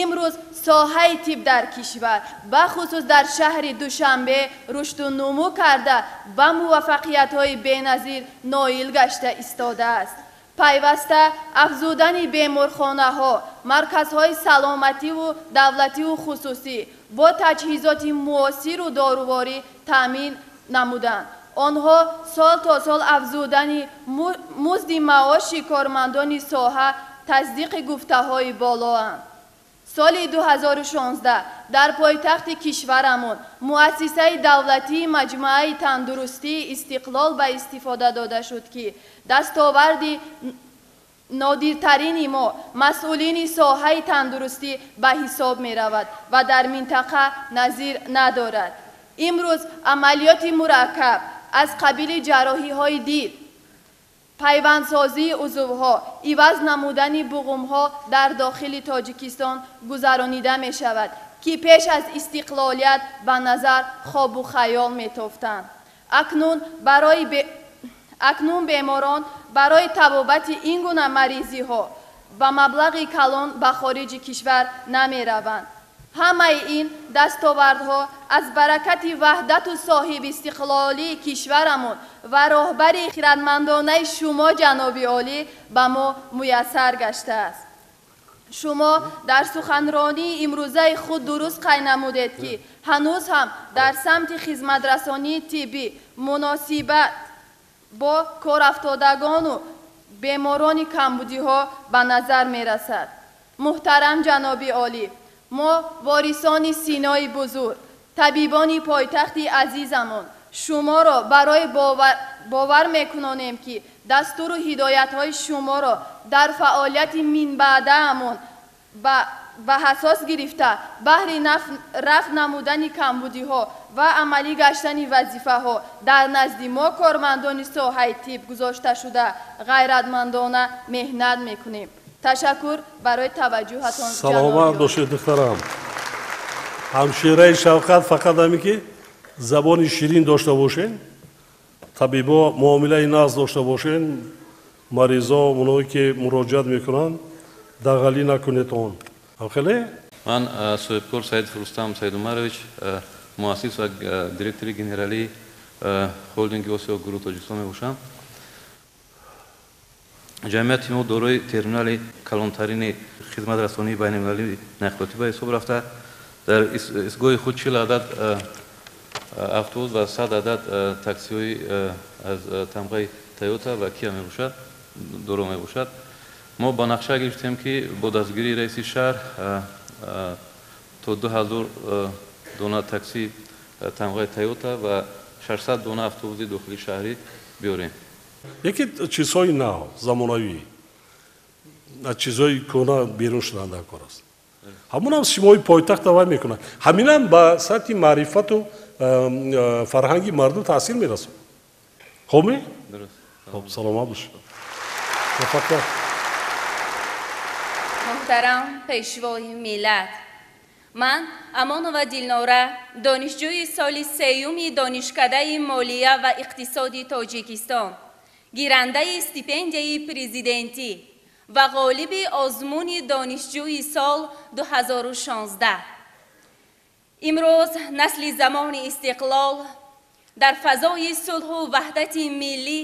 [SPEAKER 10] имрӯз соҳаи тиб дар кишвар, бахусус дар шаҳри Душанбе, рушду нумӯ карда, ба муваффақиятҳои беназир ноил гашта истодааст. Пайваста афзудани беморхонаҳо, марказҳои саломативу давлативу хусусӣ бо таҷҳизоти муосиру доруворӣ таъмин намуданд. Онҳо сол то сол афзудани музди маоши кормандони соҳа тасдиқи гуфтаҳои болоанд. Соли 2016 дар пойтахти кишварамон муассисаи давлатии маҷмӯаи тандурустии Истиқлол ба истифода дода шуд, ки дастоварди нодиртарини мо, масъулини соҳаи тандурустӣ, ба ҳисоб меравад ва дар минтақа назир надорад. Имрӯз амалиёти мураккаб аз қабили ҷарроҳиҳои дил, пайвандсозии узвҳо, иваз намудани буғумҳо дар дохили Тоҷикистон гузаронида мешавад, ки пеш аз истиқлолият ба назар хобу хаёл метофтанд. Акнун беморон барои табобати ин гуна маризиҳо ба маблағи калон ба хориҷи кишвар намераванд. Ҳамаи ин дастовардҳо аз баракати ваҳдату соҳибистиқлолии кишварамон ва роҳбари хиратмандонаи шумо, ҷаноби олӣ, ба мо муяссар гаштааст. Шумо дар суханронии имрӯзаи худ дуруст қайд намудед, ки ҳанӯз ҳам дар самти хизматрасонии тиббӣ муносибат бо корафтодагону беморони камбудиҳо ба назар мерасад. Муҳтарам ҷаноби олӣ, мо ворисони синои бузург, табибони пойтахти азизамон, шуморо барои бовар мекунонем, ки дастуру ҳидоятҳои шуморо дар фаъолияти минбаъдаамон ба ҳасос гирифта, баҳри рафъ намудани камбудиҳо ва амалӣ гаштани вазифаҳо дар назди мо кормандони соҳаи тиб гузошташуда ғайратмандона меҳнат мекунем. Ташаккур барои таваҷҷӯҳатон.
[SPEAKER 1] Саломат бошед, духтарам. Ҳамшираи шавқат фақат ҳаме ки забони ширин дошта бошед, табибо муомилаи нағз дошта бошед, маризо, оное ки муроҷиат мекунанд, дағалӣ накунед он. Хеле?
[SPEAKER 11] Ман соҳибкор Саидов Рустам Саидумарович, муассис ва директори генералии холдинги Осиё Гурӯҳ Тоҷикистон мебошам. Ҷамъияти мо дорои терминали калонтарини хизматрасонии байналмилалии нақлиётӣ ба ҳисоб рафта, дар истгоҳи худ 40 адад автобус ва 100 адад таксиҳои аз тамғаи Тойота ва Кия мебошад, доро мебошад. Мо ба нақша гирифтем, ки бо дастгирии раиси шаҳр то 2000 дона такси тамғаи Тойота ва 600 дона автобуси дохили шаҳрӣ биёрем.
[SPEAKER 1] Яке чизҳои нав, замонавӣ, аз чизҳои кӯҳна берун шудан дар кор аст. Ҳамонам симои пойтахт давай мекунад. Ҳаминам ба сатҳи маърифату фарҳанги мардум таъсир мерасонад. Хоб ме? Хоб, саломат бошед. Муваффақият.
[SPEAKER 12] Муҳтарам пешвои миллат, ман Амонова Дилнора, донишҷӯи соли сеюми Донишкадаи молия ва иқтисоди Тоҷикистон, гирандаи стипендияи президентӣ ва ғолиби озмуни донишҷӯи сол 2016. Имрӯз насли замони истиқлол дар фазои сулҳу ваҳдати миллӣ,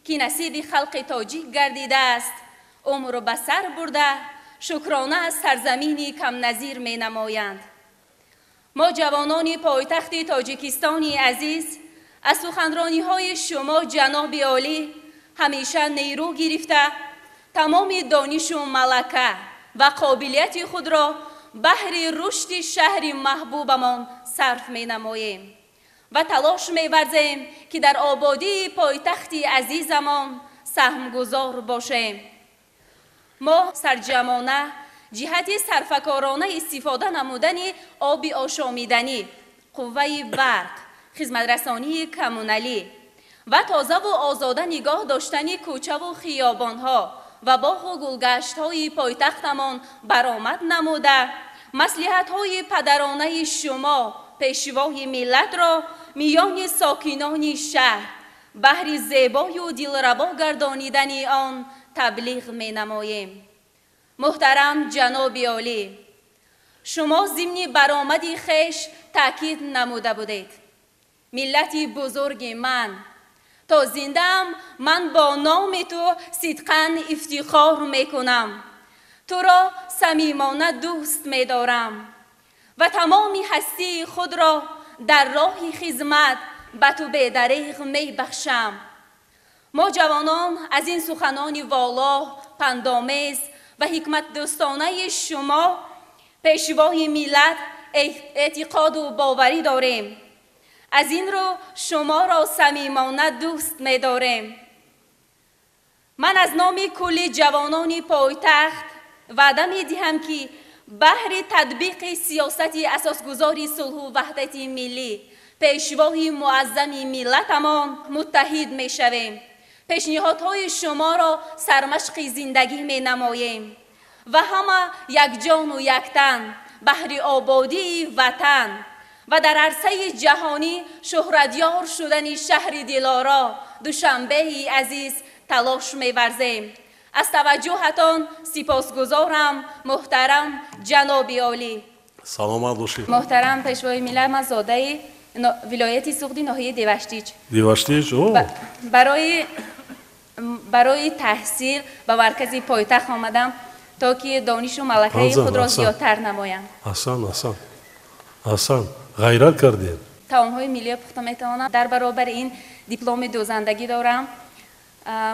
[SPEAKER 12] ки насиби халқи тоҷик гардидааст, умру ба сар бурда, шукрона аз сарзамини камназир менамоянд. Мо ҷавонони пойтахти Тоҷикистони азиз аз суханрониҳои шумо, ҷаноби олӣ, ҳамеша нерӯ гирифта, тамоми донишу малака ва қобилияти худро баҳри рушди шаҳри маҳбубамон сарф менамоем ва талош меварзем, ки дар ободии пойтахти азизамон саҳмгузор бошем. Мо сарҷамона ҷиҳати сарфакорона истифода намудани оби ошомиданӣ, қувваи барқ, хизматрасонии коммуналӣ ва тозаву озода нигоҳ доштани кӯчаву хиёбонҳо ва боғу гулгаштҳои пойтахтамон баромад намуда, маслиҳатҳои падаронаи шумо, пешвои миллатро, миёни сокинони шаҳр баҳри зебою дилрабо гардонидани он таблиғ менамоем. Муҳтарам ҷаноби олӣ, шумо зимни баромади хеш таъкид намуда будед: миллати бузурги ман, то зиндаам ман бо номи ту сидқан ифтихор мекунам, туро самимона дӯст медорам ва тамоми ҳастии худро дар роҳи хизмат ба ту бедареғ мебахшам. Мо ҷавонон аз ин суханони воло, пандомез ва ҳикматдӯстонаи шумо, пешвои миллат, эътиқоду боварӣ дорем. Аз ин рӯ шуморо самимона дӯст медорем. Ман аз номи кулли ҷавонони пойтахт ваъда медиҳам, ки баҳри татбиқи сиёсати асосгузори сулҳу ваҳдати миллӣ, пешвои муаззами миллатамон муттаҳид мешавем. Пешниҳодҳои шуморо сармашқи зиндагӣ менамоем ва ҳама якҷону яктан баҳри ободии ватан ва дар арсаи ҷаҳонӣ шӯҳратёр шудани шаҳри Дилоро, Душанбеи азиз, талош меварзем. Аз таваҷҷӯҳатон сипосгузорам, муҳтарам ҷаноби олӣ.
[SPEAKER 1] Саломат бошед.
[SPEAKER 12] Муҳтарам пешвои миллат, ман зодаи вилояти Суғди, ноҳияи Деваштич.
[SPEAKER 1] Деваштич?
[SPEAKER 12] Барои таҳсил ба маркази пойтахт омадам, то ки донишу малакаи худро зиёдтар намоям.
[SPEAKER 1] Аҳсан, аҳсан, аҳсан, ғайрат кардед.
[SPEAKER 12] Таомҳои миллиро пухта метавонам. Дар баробари ин дипломи дӯзандагӣ дорам.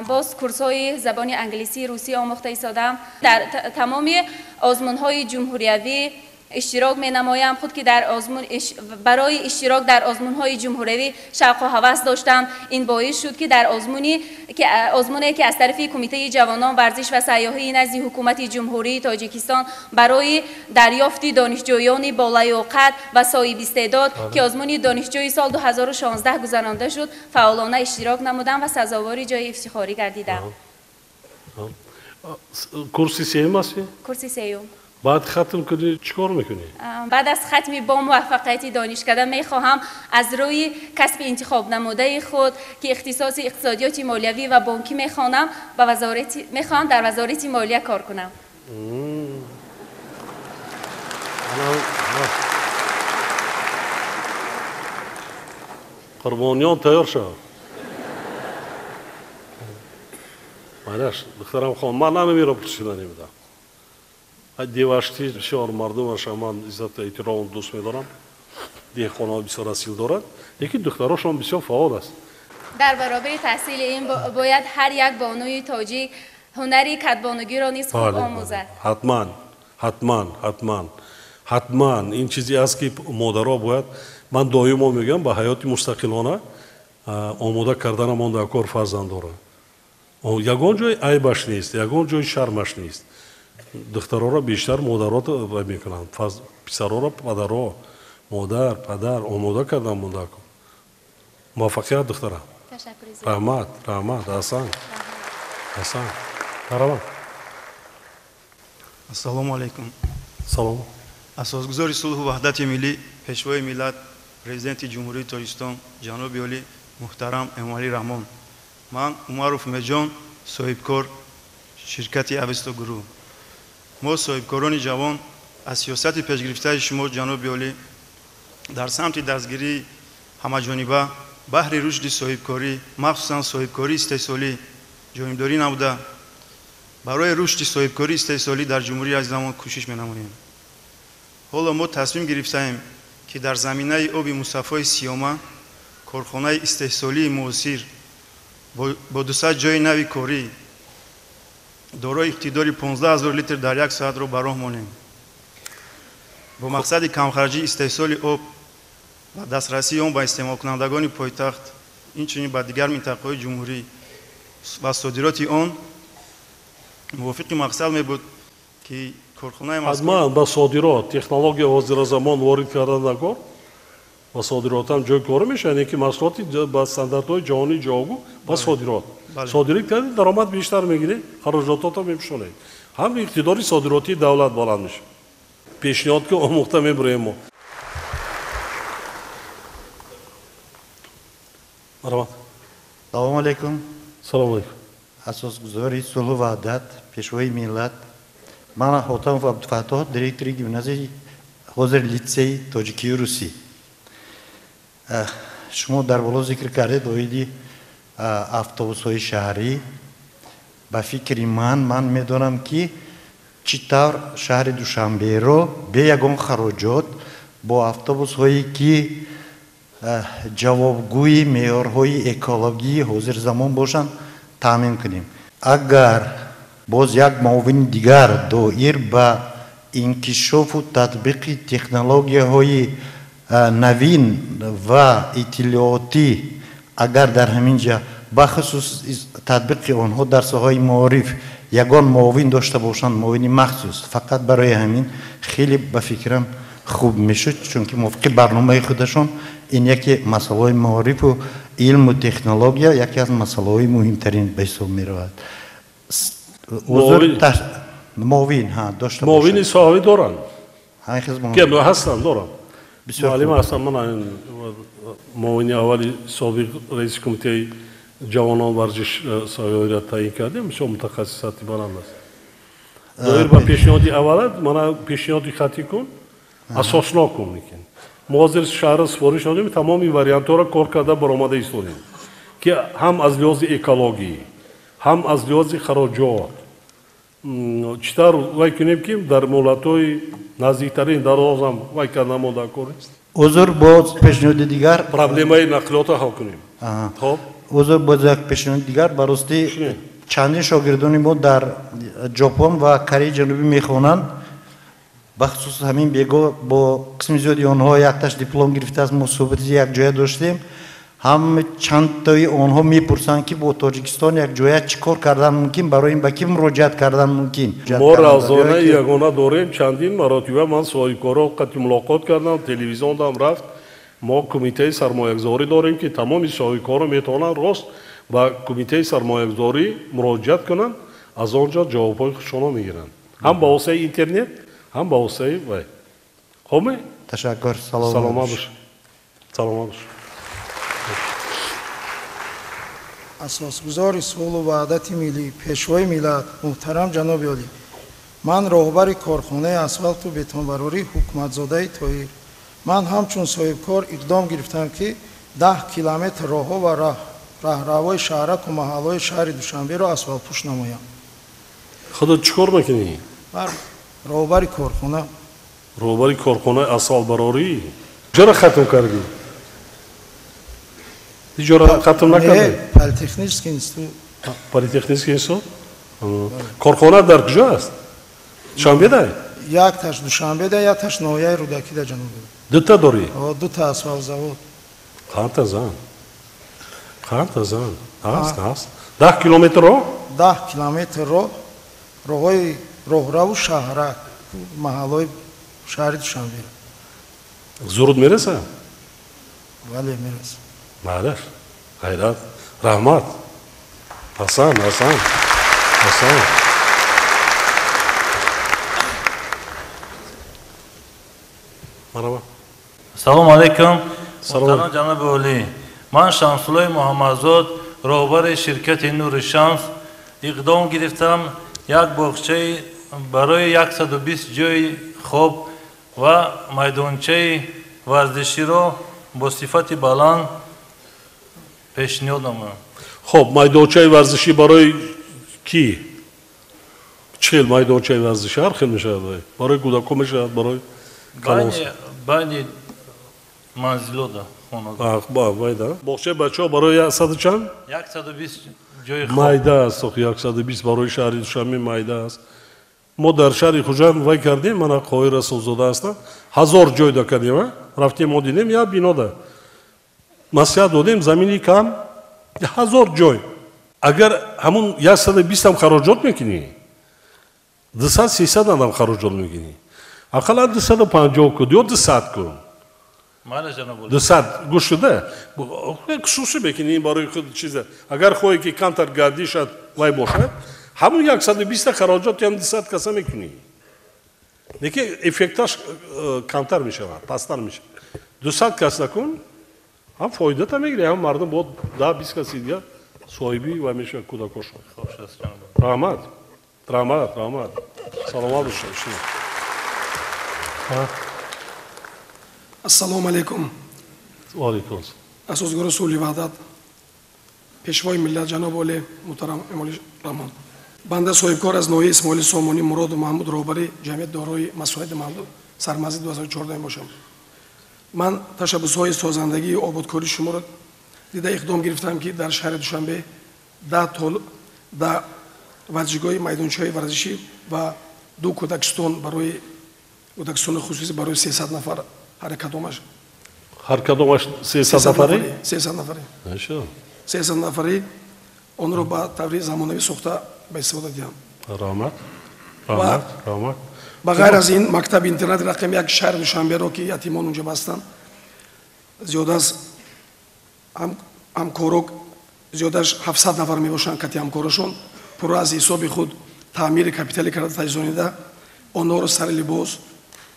[SPEAKER 12] Боз курсҳои забони англисӣ, русӣ омӯхта истодам. Дар тамоми озмунҳои ҷумҳуриявӣ иштирок менамоям. Худ ки барои иштирок дар озмунҳои ҷумҳуриявӣ шавқу ҳавас доштам. Ин боис шуд, ки дар озмуне, ки аз тарафи Кумитаи ҷавонон, варзиш ва сайёҳии назди Ҳукумати Ҷумҳурии Тоҷикистон барои дарёфти донишҷӯёни болаёқат ва соҳибистеъдод, ки озмуни донишҷӯи сол 2016 гузаронда шуд, фаъолона иштирок намудам ва сазовори ҷои ифтихорӣ гардидам.
[SPEAKER 1] Курси сеюм ҳастӣ?
[SPEAKER 12] Курси сеюм.
[SPEAKER 1] Баъд хатм кунӣ, чӣ кор мекунӣ?
[SPEAKER 12] Баъд аз хатми бо муваффақияти донишкада мехоҳам аз рӯи касби интихобнамудаи худ, ки ихтисоси иқтисодиёти молиявӣ ва бонкӣ мехонам, мехоҳам дар Вазорати молия кор кунам.
[SPEAKER 1] Қурбониён тайёр шав. Майраш, духтарам хон, ман намемиро пурсида намедам. Деваштич бисёр мардумаша ман иззату эҳтиром дӯст медорам. Деҳқонҳо бисёр асил дорад, лекин духтарошон бисёр фаъол аст.
[SPEAKER 12] Дар баробари таҳсили ин бояд ҳар як бонуи тоҷик ҳунари кадбонугиро низ хуб омӯзад.
[SPEAKER 1] Ҳатман, ҳатман, ҳатман, ҳатман. Ин чизе аст, ки модаро бояд, ман доимо мегӯям, ба ҳаёти мустақилона омода карданамон дар кор фарзанддора. Ягон ҷои айбаш нест, ягон ҷои шармаш нест. Духтароро бештар модаро мекунанд, писароро падаро, модар, падар омода кардан монда. Муваффақият, духтарам. Раҳмат, раҳмат, аҳсан, аҳсан. Марҳамат.
[SPEAKER 13] Ассалому алайкум.
[SPEAKER 1] Салом.
[SPEAKER 13] Асосгузори сулҳу ваҳдати миллӣ, пешвои миллат, президенти Ҷумҳурии Тоҷикистон ҷаноби олӣ муҳтарам Эмомалӣ Раҳмон. Ман Умаров Умедҷон, соҳибкор ширкати Авесто Гурӯҳ. Мо соҳибкорони ҷавон аз сиёсати пешгирифтаи шумо ҷаноби олӣ дар самти дастгирии ҳамаҷониба баҳри рушди соҳибкорӣ, махсусан соҳибкории истеҳсолӣ ҷонибдорӣ намуда, барои рушди соҳибкории истеҳсолӣ дар ҷумҳурии азизамон кӯшиш менамоем. Ҳоло мо тасмим гирифтаем, ки дар заминаи оби мусаффои Сиёма корхонаи истеҳсолии муосир бо 200 ҷои нави корӣ дорои иқтидори 15 000 литр дар як соатро ба роҳ монем. Бо мақсади камхарҷии истеҳсоли об ва дастрасии он ба истеъмолкунандагони пойтахт, инчунин ба дигар минтақаҳои ҷумҳурӣ ва содироти он мувофиқи мақсад мебуд, ки корхонаи
[SPEAKER 1] ҳатман ба содирот технология ҳозира замон ворид кардан дар кор ба содиротам ҷои кор мешавад, яъне ки маҳсулоти ба стандартҳои ҷаҳонӣ ҷавобгӯ ба содирот. Содирот кардед, даромад бештар мегиред, хароҷототро мепӯшонед. Ҳам иқтидори содиротии давлат баланд мешавад. Пешниҳод ки омӯхта мебурем мо. Марҳамат.
[SPEAKER 14] Салому алайкум.
[SPEAKER 1] Салому алайкум.
[SPEAKER 14] Асосгузори сулҳу ваҳдат, пешвои миллат, ман Ҳотамов Абдуфаттоҳ, директори гимназияи ҳозир литсеи тоҷикию русӣ. Шумо дар боло зикр кардед оиди автобусҳои шаҳрӣ. Ба фикри ман медонам, ки чӣ тавр шаҳри Душанберо бе ягон хароҷот бо автобусҳое, ки ҷавобгӯи меъёрҳои экологии ҳозирзамон бошанд, таъмин кунем. Агар боз як муовини дигар доир ба инкишофу татбиқи технологияҳои навин ва иттилоотӣ, агар дар ҳамин ҷа бахусус татбиқи онҳо дар соҳаи маориф ягон муовин дошта бошанд, муовини махсус фақат барои ҳамин, хеле ба фикрам хуб мешуд, чунки мувофиқи барномаи худашон ин яке масъалаҳои маорифу илму технология яке аз масъалаҳои муҳимтарин ба ҳисоб меравад. Муовин дошта
[SPEAKER 1] муовини соҳавӣ доранд, ҳастанд, доранд. Муаллима ҳастам, ман муовини аввали собиқ раиси кумитаи ҷавонон варзиш соҳаро таъин кардем, бисёр мутахассис сатҳи баланд аст. Доир ба пешниҳоди аввалат, мана пешниҳоди хатӣ кун, асоснок кун. Лекин мо ҳозир шаҳрро супориш додем, тамоми вариантҳоро кор карда баромада истодем, ки ҳам аз лиҳози экологӣ, ҳам аз лиҳози хароҷот чӣ тавр вай кунем, ки дар муҳлатҳои наздиктарин дарозам вай карда мо дар кор нест.
[SPEAKER 14] Узр, боз пешниҳоди дигар.
[SPEAKER 1] Проблемаи нақлиётро ҳал кунем. Хоб,
[SPEAKER 14] узр, боз як пешниҳоди дигар. Ба ростӣ чандин шогирдони мо дар Ҷопон ва Кореяи Ҷанубӣ мехонанд. Бахусус ҳамин бего бо қисми зиёди онҳо якташ диплом гирифтааст, мо суҳбати якҷоя доштем. Ҳам чандтои онҳо мепурсанд, ки бо Тоҷикистон якҷоя чӣ кор кардан мумкин, барои ин ба кӣ муроҷиат кардан мумкин.
[SPEAKER 1] Мо равзонаи ягона дорем. Чандин маротиба ман соҳибкоро қати мулоқот кардам, телевизиондам рафт. Мо кумитаи сармоягузорӣ дорем, ки тамоми соҳибкоро метавонанд рост ба кумитаи сармоягузорӣ муроҷиат кунанд, аз он ҷо ҷавобҳои худшонро мегиранд, ҳам ба воситаи интернет, ҳам ба воситаи вай. Хоб,
[SPEAKER 14] ташаккур.
[SPEAKER 1] Саломат бош, саломат бош.
[SPEAKER 15] Асосгузори сулҳу ваҳдати миллӣ, пешвои миллат, муҳтарам ҷаноби олӣ, ман роҳбари корхонаи асфалту бетонбарорӣ Ҳукуматзодаи Тоҳир. Ман ҳамчун соҳибкор иқдом гирифтам, ки 10 километр роҳҳо ва раҳравҳои шаҳраку маҳаллаҳои шаҳри Душанберо асфалтпӯш намоям.
[SPEAKER 1] Худо чӣ кор мекунӣ?
[SPEAKER 15] Роҳбари корхона.
[SPEAKER 1] Роҳбари корхонаи асфалтбарорӣ? Чаро хатм кардӣ? Иҷора хатм накардӣ?
[SPEAKER 15] Политехнический институт.
[SPEAKER 1] Политехнический институт? Корхона дар куҷо аст? Душанбеда?
[SPEAKER 15] Якташ Душанбеда, якташ ноҳияи Рӯдакида, ҷаноби.
[SPEAKER 1] Дута дорӣ?
[SPEAKER 15] Дута асфалтзавод.
[SPEAKER 1] Қанта зан, қанта зан. Ҳаст, ҳаст. 10 километр роҳ?
[SPEAKER 15] 10 километр роҳ, роҳҳои роҳраву шаҳрак, маҳаллаҳои шаҳри Душанбе.
[SPEAKER 1] Зуруд мераса?
[SPEAKER 15] Бале, мераса.
[SPEAKER 1] Маълаш, ғайрат, раҳмат. Ҳасан, ҳасан, ҳасан. Марҳабо.
[SPEAKER 16] Салому алайкум, муҳтарам ҷаноби олӣ. Ман Шамсуллои Муҳаммадзод, роҳбари ширкати Нури Шамс, иқдом гирифтам як боғчаи барои 120 ҷойи хоб ва майдончаи варзиширо бо сифати баланд пешниҳод намоям.
[SPEAKER 1] Хоб, майдончаи варзишӣ барои кӣ? Чӣ хел майдончаи варзишӣ? Ҳар хел мешавад, барои кӯдакҳо мешавад, барои
[SPEAKER 16] байни манзилода, хонада.
[SPEAKER 1] Байда боғчаи бачаҳо барои 100 чанд?
[SPEAKER 16] 120 ҷои хоб.
[SPEAKER 1] Майда аст, 120 барои шаҳри Душанбе майда аст. Мо дар шаҳри Хуҷанд вай кардем, мана Қоҳир Расулзода ҳастам, 1000 ҷой да кардем, рафтем, мо дидем як бинода маслиҳат додем, замини кам, 1000 ҷой. Агар ҳамун 120 ам хароҷот мекунӣ, 200-300 адам хароҷот мекунӣ, ақаллан 250 кун ё 200 кун. 200 гӯш шуда хусусӣ мекунӣ барои худ чиза. Агар хоҳӣ ки камтар гардишат вай бошад, ҳамун 120 хароҷот ям 200 каса мекунӣ, лекин эффекташ камтар мешавад, пасттар мешавад. 200 кас накун, ҳам фоидата мегирӣ, ҳам мардум бо 10-20 каси дигар соҳибӣ вай мешавад, кӯдакошон. Раҳмат, раҳмат, раҳмат. Саломат бошед.
[SPEAKER 17] Ассалому алайкум.
[SPEAKER 1] Ва алайкум.
[SPEAKER 17] Асосгузори сулҳу ваҳдат, пешвои миллат ҷаноби олӣ муҳтарам Эмомалӣ Раҳмон. Банда соҳибкор аз ноҳияи Исмоили Сомонӣ Муроду Маҳмуд, роҳбари ҷамъият дорои масоҳати маҳдуд сарманзил 2014 мебошам. Ман ташаббусҳои созандагии ободкории шуморо дида иқдом гирифтам, ки дар шаҳри Душанбе 10 варзишгоҳи майдончаҳои варзишӣ ва 2 кӯдакистон барои кӯдакистони хусусӣ барои 300 нафар, ҳар кадомаш.
[SPEAKER 1] Ҳар кадомаш 300 нафарӣ?
[SPEAKER 17] 300 нафарӣ. 300 нафарӣ онро ба таври замонавӣ сохта ба истифода диҳам.
[SPEAKER 1] Раҳмат, раҳмат, раҳмат.
[SPEAKER 17] Ба ғайр аз ин, мактаби интернати рақами 1 шаҳри Душанберо, ки ятимон унҷа бастанд, зиёда аз ҳамкоро зиёда аз 700 нафар мебошанд, кати ҳамкорошон пурра аз ҳисоби худ таъмири капиталӣ карда таҷҳизонида, онҳоро сари либос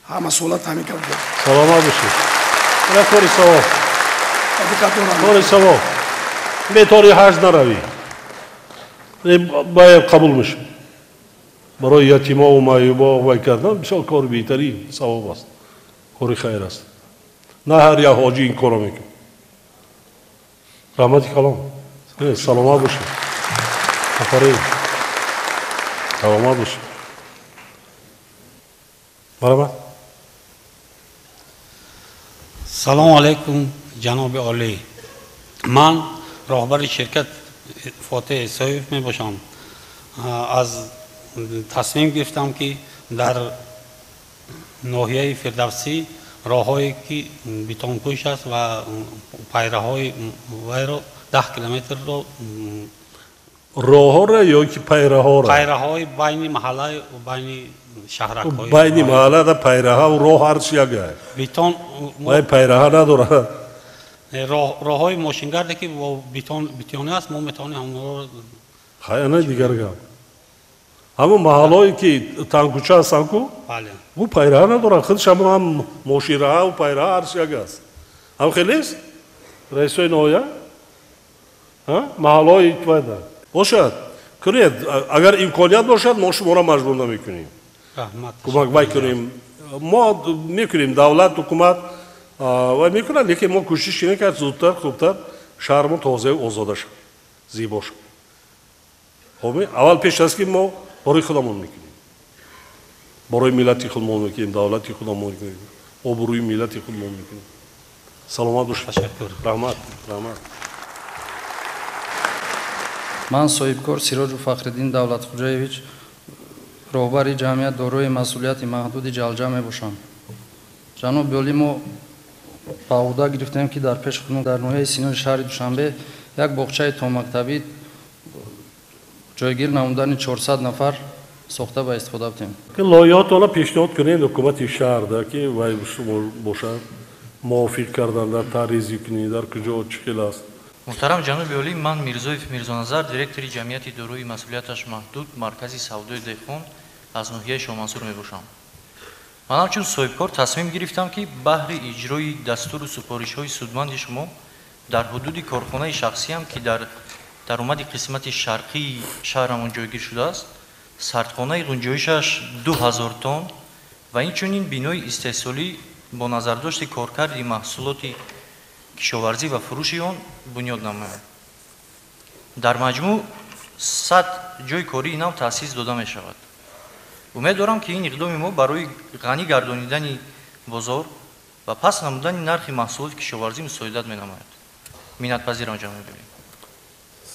[SPEAKER 17] ҳамасола таъмин карда.
[SPEAKER 1] Саломат бошед. Ина кори савоб, кори савоб. Метавонӣ ҳаҷ наравӣ, бояд қабул мешавад. Барои ятимову маъюбо вай кардан бисёр кори беҳтарин савоб аст, кори хайр аст. На ҳар як ҳоҷӣ ин корро мекунад. Раҳмати калом, саломат бошед. Афарин, саломат бошед. Марҳамат.
[SPEAKER 18] Салому алайкум, ҷаноби олӣ. Ман роҳбари ширкат Фотеҳ Исоев мебошам. Аз тасмим гирифтам, ки дар ноҳияи Фирдавсӣ роҳҳое ки бетонпӯш аст ва пайраҳои вайро 10 километрро.
[SPEAKER 1] Роҳҳоро ё ки пайраҳоро?
[SPEAKER 18] Пайраҳои байни маҳалла, байни шаҳракҳои
[SPEAKER 1] байни маҳаллада пайраҳа роҳ ҳарчи як
[SPEAKER 18] бетон
[SPEAKER 1] вай пайраҳа надорад.
[SPEAKER 18] Роҳҳои мошингарде ки бо бетон бетонӣ аст, мо метавонем ҳамонро.
[SPEAKER 1] Хай, ана дигар гап. Ҳамон маҳаллое ки тангкӯча ҳастанд ку, ӯ пайраҳа надорад, худш ҳамон ҳам мошинраҳа пайраҳа ҳарчи як аст. Ҳам хелест раисои ноҳия маҳаллои вайда бошад, кунед. Агар имконият бошад, мо шуморо маҷбур намекунем, кӯмак вай кунем, мо мекунем, давлат, ҳукумат вай мекунад, лекин мо кӯшиш кунем, ки зудтар хубтар шаҳрмон тозаю озода шавад, зебо шавад. Хоб, аввал пеш аст, ки мо барои худамон мекунем, барои миллати худмон мекунем, давлати худамон мекунем, обрӯи миллати худмон мекунем. Саломат бошед.
[SPEAKER 18] Ташаккур.
[SPEAKER 1] Раҳмат, раҳмат.
[SPEAKER 19] Ман соҳибкор Сироҷу Фахриддин Давлатхуҷаевич, роҳбари ҷамъият дорои масъулияти маҳдуди Ҷалҷа мебошам. Ҷаноби олӣ, мо ба ӯҳда гирифтем, ки дар пеши худмон дар ноҳияи Синои шаҳри Душанбе як боғчаи томактабӣ ҷойгир намудани 400 нафар сохта ба истифода бидем.
[SPEAKER 1] Лоиҳаотонро пешниҳод кунед ҳукумати шаҳрда, ки вай шумо бошад мувофиқ кардан, дар таъризӣ кунед, дар куҷо чӣ хел аст.
[SPEAKER 20] Муҳтарам ҷаноби олӣ, ман Мирзоев Мирзоназар, директори ҷамъияти дорои масъулияташ маҳдуд Маркази савдои деҳқон аз ноҳияи Шоҳмансур мебошам. Ман ҳамчун соҳибкор тасмим гирифтам, ки баҳри иҷрои дастуру супоришҳои судманди шумо дар ҳудуди корхонаи шахсиям, ки дар даромади қисмати шарқии шаҳрамон ҷойгир шудааст, сардхонаи ғунҷоишаш 2000 тонн ва инчунин бинои истеҳсолӣ бо назардошти коркарди маҳсулоти кишоварзӣ ва фурӯши он бунёд намояд. Дар маҷмӯъ 100 ҷойи кории нав таъсис дода мешавад. Умед дорам, ки ин иқдоми мо барои ғанӣ гардонидани бозор ва паст намудани нархи маҳсулоти кишоварзӣ мусоидат менамояд. Миннатпазирам, ҷаноби олӣ.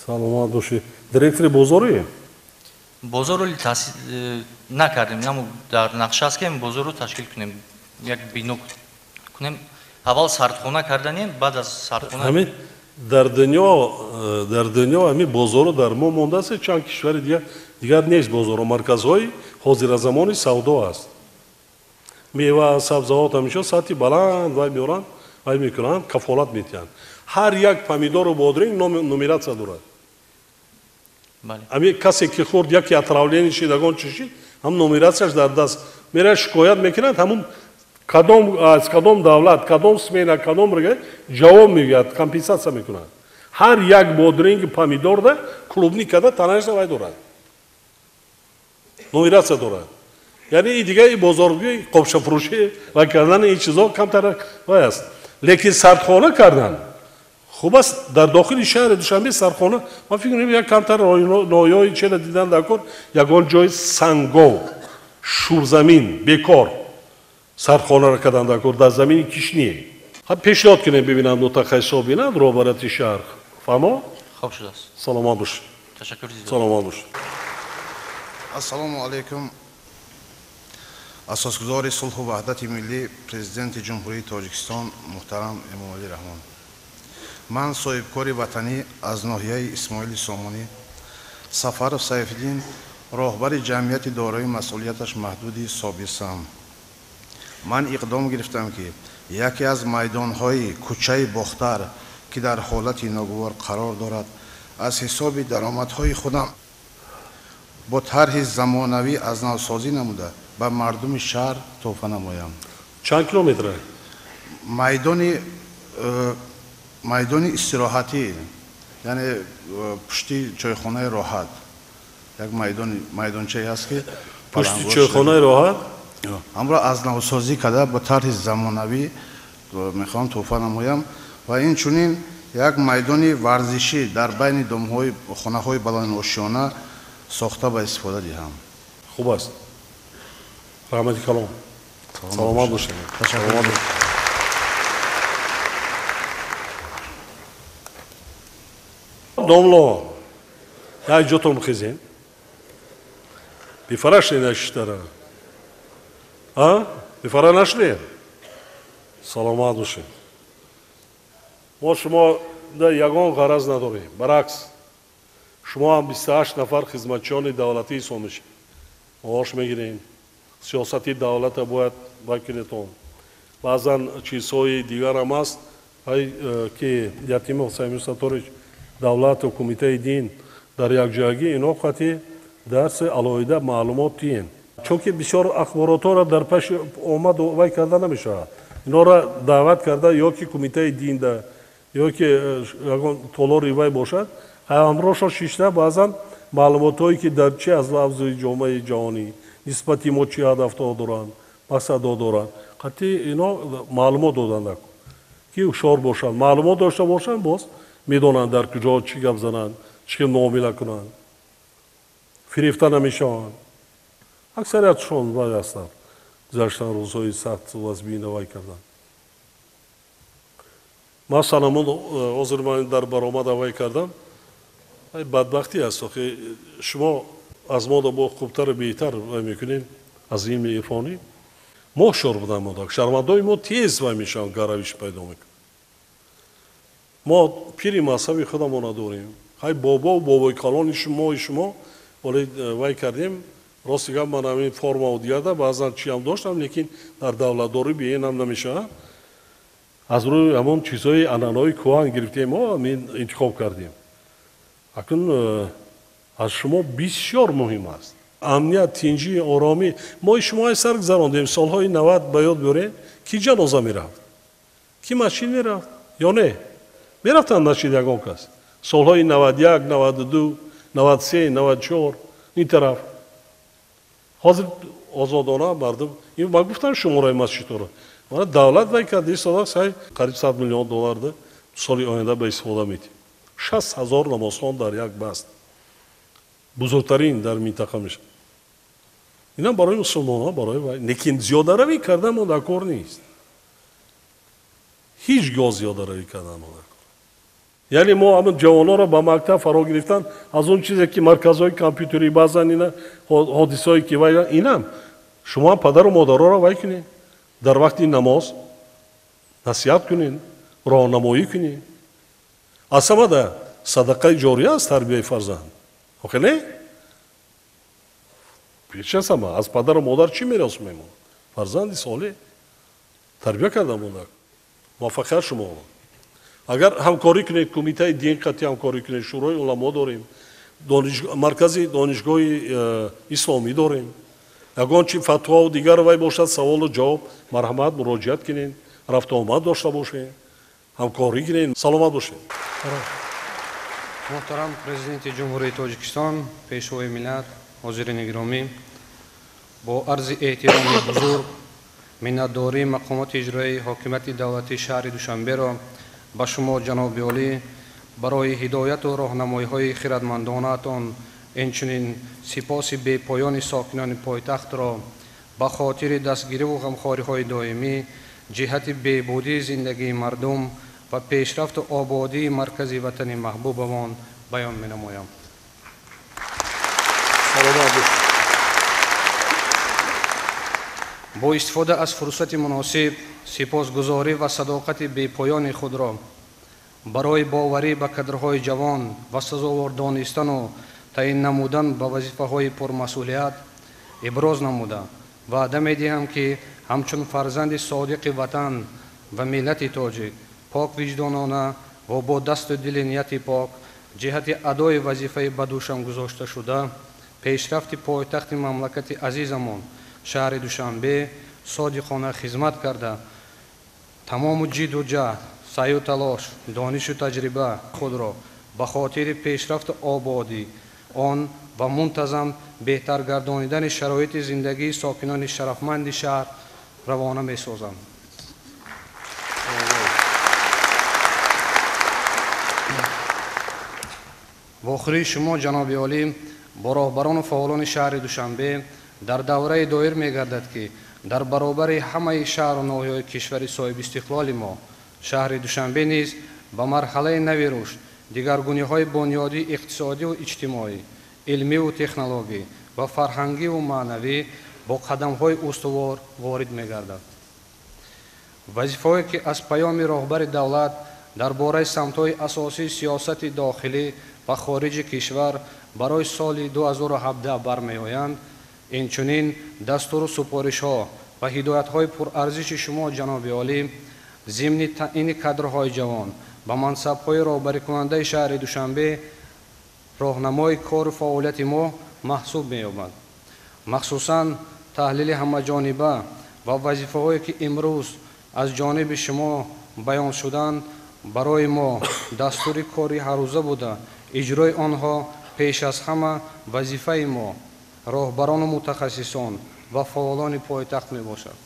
[SPEAKER 1] Саломат бошед. Директори бозорӣ?
[SPEAKER 20] Бозорро таъсис накардем, намо дар нақша аст, ки бозорро ташкил кунем, як бино кунем. Аввал сардхона карданем, баъд аз сардхона.
[SPEAKER 1] Ҳамин дар дунё ҳамин бозорро дар мо мондааст, чанд кишвари дигар нест бозорро. Марказҳои ҳозиразамони савдо аст. Мева, сабзавот ҳамеша сатҳи баланд вай меоранд, вай мекунанд, кафолат медиҳанд. Ҳар як помидору бодринг нумератсия дорад. Ҳамин касе ки хӯрд, яке отравление шид, ягон чи шид, ҳам нумератсияш дар даст меравад, шикоят мекунад, ҳамун кадом аз кадом давлат, кадом смена, кадом рега ҷавоб мегӯяд, компенсатсия мекунад. Ҳар як бодринг, помидорда, клубникада танаашда вай дорад, нумератсия дорад. Яъне и дига и бозоргӯи қопшафурӯшӣ ва кардани ин чизо камтар вай аст. Лекин сардхона кардан хуб аст. Дар дохили шаҳри Душанбе сардхона, ман фикр мекунам, як камтар ноҳияҳои чела дидан дар кор, ягон ҷои сангов, шӯрзамин, бекор сардхонаро кардан дар кор, дар замини кишние. Пешниҳод кунем, бибинанд мутахассисҳо, бинанд роҳбарияти шаҳр. Фаҳмо?
[SPEAKER 20] Хоб шудааст.
[SPEAKER 1] Саломат бошед.
[SPEAKER 20] Ташаккур зиёд.
[SPEAKER 1] Саломат бошед.
[SPEAKER 21] Ассалому алайкум. Асосгузори сулҳу ваҳдати миллӣ, Президенти Ҷумҳурии Тоҷикистон муҳтарам Эмомалӣ Раҳмон. Ман соҳибкори ватанӣ аз ноҳияи Исмоили Сомонӣ Сафаров Сайфиддин, роҳбари ҷамъияти дорои масъулияташ маҳдуди Собирсам. Ман иқдом гирифтам, ки яке аз майдонҳои кӯчаи Бохтар, ки дар ҳолати ногувор қарор дорад, аз ҳисоби даромадҳои худам бо тарҳи замонавӣ аз навсозӣ намуда ба мардуми шаҳр тӯҳфа намоям.
[SPEAKER 1] Чанд километр?
[SPEAKER 21] Майдони истироҳатӣ Яъне пушти чойхонаи роҳат як майдончае ҳаст, ки
[SPEAKER 1] пушти чойхонаи роҳат
[SPEAKER 21] ҳамро аз навсозӣ карда ба тарҳи замонавӣ мехоҳам тӯҳфа намоям ва инчунин як майдони варзишӣ дар байни домҳои хонаҳои баландошёна сохта ба истифода диҳам.
[SPEAKER 1] Хуб аст, раҳмати калом, саломат бошед. Домло, як ҷотон хезем, бифара шли нашиштара, а бифара нашли? Саломат бошед. Мо шумо ягон ғараз надорем, баръакс, шумо ҳам 28 нафар хизматчиёни давлатӣ ҳисоб мешед, маош мегирем, сиёсати давлата бояд вай кунедон. Баъзан чизҳои дигарам аст, ки Ятимов Самир Саторович, давлату кумитаи дин дар якҷоягӣ ино қати дарси алоҳида маълумот диҳем, чунки бисёр ахборотҳоро дар паши омаду вай карда намешавад. Инора даъват карда ё ки кумитаи динда, ё ки ягон толори вай бошад, ҳамроҳшон шишта баъзан маълумотҳое ки дар чи аз лавзи ҷомеаи ҷаҳонӣ нисбати мо чи ҳадафҳо доранд, мақсадҳо доранд, қатъи ино маълумот доданд, ки ҳушёр бошанд, маълумот дошта бошанд, боз медонанд дар куҷо чӣ гап зананд, чӣ хел муомила кунанд, фирефта намешаванд. Аксариятшон вай ҳастанд, гузаштан рӯзҳои сахт вазбина вай карданд. Масалан, ҳамон ҳозир ман дар баромада вай кардам, бадбахтӣ аст, охи шумо аз мо бо хубтару беҳтар вай мекунем аз илми ирфонӣ. Мо ҳушёр будам, модак шаҳрвандои мо тез вай мешаванд, гаравиш пайдо мекунанд. Мо пири мазҳаби худамона дорем, ҳай бобо бобои калони шумои шумо вале вай кардем. Рости гап, ман ҳамин формаву дигарда баъзан чиам доштам, лекин дар давлатдорӣ беинам намешавад. Аз рӯи ҳамон чизҳои анъанаҳои кӯҳан гирифтем, мо ҳамин интихоб кардем. Акнун аз шумо бисёр муҳим аст амният, тинҷӣ, оромӣ. Мо шумо сар гузарондем солҳои 90, ба ёд биёрем, ки ҷаноза мерафт, ки масҷид мерафт ё не мерафтанд масҷид ягон кас солҳои 91, 92, 93, 94 ин тараф. Ҳозир озодона мардум ин ман гуфтам шумораи масҷидҳоро, мана давлат вай карда истода, сай қариб 100 миллион долларда соли оянда ба истифода медиҳем. 60 ҳазор намозхон дар як баст, бузургтарин дар минтақа мешавад. Инам барои мусулмонҳо, барои вай, лекин зиёдаравӣ кардан мо дар кор нест, ҳеҷ гоҳ зиёдаравӣ кардан мо дар кор. Яъне мо ҳамин ҷавонҳоро ба мактаб фаро гирифтан аз он чизе ки марказҳои компютерӣ, баъзан ина ҳодисаҳое ки вай, инам шумо ҳам падару модароро вай кунед, дар вақти намоз насиҳат кунед, роҳнамоӣ кунед. Аз ҳамада садақаи ҷория аст тарбияи фарзанд, охе не? Пеш аз ҳама аз падару модар чӣ мерос мемонад? Фарзанди солеҳ тарбия карда монда. Муваффақият шумо. Агар ҳамкорӣ кунед, кумитаи дин қатъи ҳамкорӣ кунед, шӯрои уламо дорем, маркази донишгоҳи исломӣ дорем. Ягон чи фатвову дигар вай бошад, саволу ҷавоб, марҳамат, муроҷиат кунед, рафту омад дошта бошед, ҳамкорӣ кунед. Саломат бошед.
[SPEAKER 3] Муҳтарам Президенти Ҷумҳурии Тоҷикистон, Пешвои миллат, ҳозирини гиромӣ, бо арзи эҳтироми бузург миннатдории мақомоти иҷроии ҳокимияти давлатии шаҳри Душанберо ба шумо, ҷаноби олӣ, барои ҳидояту роҳнамоиҳои хиратмандонаатон, инчунин сипоси бепоёни сокинони пойтахтро ба хотири дастгириву ғамхориҳои доимӣ ҷиҳати беҳбудии зиндагии мардум ва пешрафту ободии маркази ватани маҳбубамон баён менамоям. Бо истифода аз фурсати муносиб сипосгузорӣ ва садоқати бепоёни худро барои боварӣ ба кадрҳои ҷавон ва сазовор донистану таъин намудан ба вазифаҳои пурмасъулият иброз намуда, ваъда медиҳам, ки ҳамчун фарзанди содиқи ватан ва миллати тоҷик поквиҷдонона ва бо дасту дили нияти пок ҷиҳати адои вазифаи ба дӯшам гузошташуда пешрафти пойтахти мамлакати азизамон шаҳри Душанбе содиқона хизмат карда, тамому ҷиду ҷаҳд, саъю талош, донишу таҷриба худро Ба хотири пешрафту ободӣ он ва мунтазам беҳтар гардонидани шароити зиндагии сокинони шарафманди шаҳр равона месозам. Вохӯрии шумо, ҷаноби олӣ, бо роҳбарону фаъолони шаҳри Душанбе дар давраи доир мегардад, ки дар баробари ҳамаи шаҳру ноҳияҳои кишвари соҳибистиқлоли мо шаҳри Душанбе низ ба марҳалаи нави рушд, дигаргуниҳои бунёдии иқтисодиву иҷтимоӣ, илмиву технологӣ ва фарҳангиву маънавӣ бо қадамҳои устувор ворид мегардад. Вазифаҳое, ки аз паёми роҳбари давлат дар бораи самтҳои асосии сиёсати дохилӣ ва хориҷи кишвар барои соли 2017 бармеоянд, инчунин дастуру супоришҳо ва ҳидоятҳои пурарзиши шумо, ҷаноби олӣ, зимни таъини кадрҳои ҷавон ба мансабҳои роҳбарикунандаи шаҳри Душанбе роҳнамои кору фаъолияти мо маҳсуб меёбад. Махсусан таҳлили ҳамаҷониба ва вазифаҳое, ки имрӯз аз ҷониби шумо баён шуданд, барои мо дастури кори ҳаррӯза буда, иҷрои онҳо пеш аз ҳама вазифаи мо, роҳбарону мутахассисон ва фаъолони пойтахт мебошад.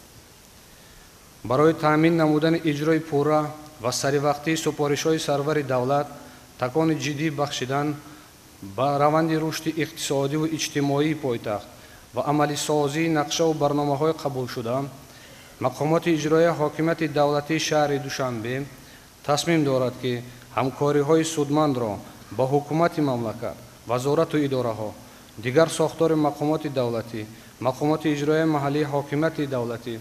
[SPEAKER 3] Барои таъмин намудани иҷрои пурра ва саривақтии супоришҳои сарвари давлат, такони ҷиддӣ бахшидан ба раванди рушди иқтисодиву иҷтимоии пойтахт ва амалисозии нақшаву барномаҳои қабулшуда, мақомоти иҷроияи ҳокимияти давлатии шаҳри Душанбе тасмим дорад, ки ҳамкориҳои судмандро ба ҳукумати мамлакат, вазорату идораҳо, дигар сохтори мақомоти давлатӣ, мақомоти иҷроияи маҳаллии ҳокимияти давлатӣ,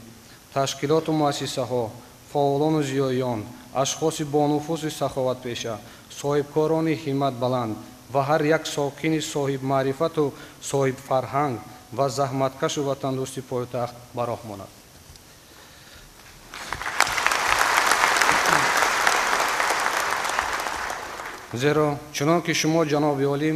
[SPEAKER 3] ташкилоту муассисаҳо, фаъолону зиёиён, ашхоси бонуфузи саховатпеша, соҳибкорони ҳимматбаланд ва ҳар як сокини соҳибмаърифату соҳибфарҳанг ва заҳматкашу ватандӯсти пойтахт ба роҳ монад. Зеро чунон ки шумо, ҷаноби олӣ,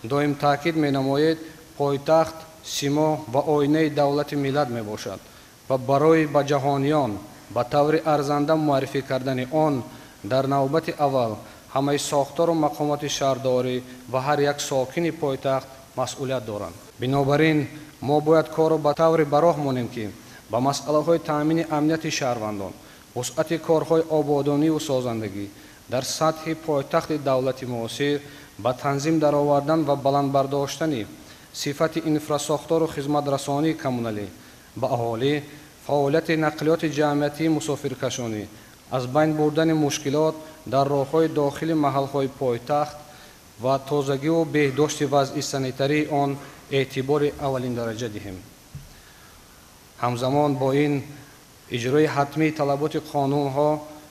[SPEAKER 3] доим таъкид менамоед, пойтахт симо ва оинаи давлати миллат мебошад ва барои ба ҷаҳониён ба таври арзанда муаррифӣ кардани он дар навбати аввал ҳамаи сохтору мақомоти шаҳрдорӣ ва ҳар як сокини пойтахт масъулият доранд. Бинобар ин мо бояд корро ба тавре ба роҳ монем, ки ба масъалаҳои таъмини амнияти шаҳрвандон, вусъати корҳои ободониву созандагӣ дар сатҳи пойтахти давлати муосир, ба танзим даровардан ва баланд бардоштани сифати инфрасохтору хизматрасонии коммуналӣ ба аҳолӣ, фаъолияти нақлиёти ҷамъиятии мусофиркашонӣ, аз байн бурдани мушкилот дар роҳҳои дохили маҳалҳои пойтахт ва тозагиву беҳдошти вазъи санитарии он эътибори аввалиндараҷа диҳем. Ҳамзамон бо ин иҷрои ҳатмии талаботи қонунҳо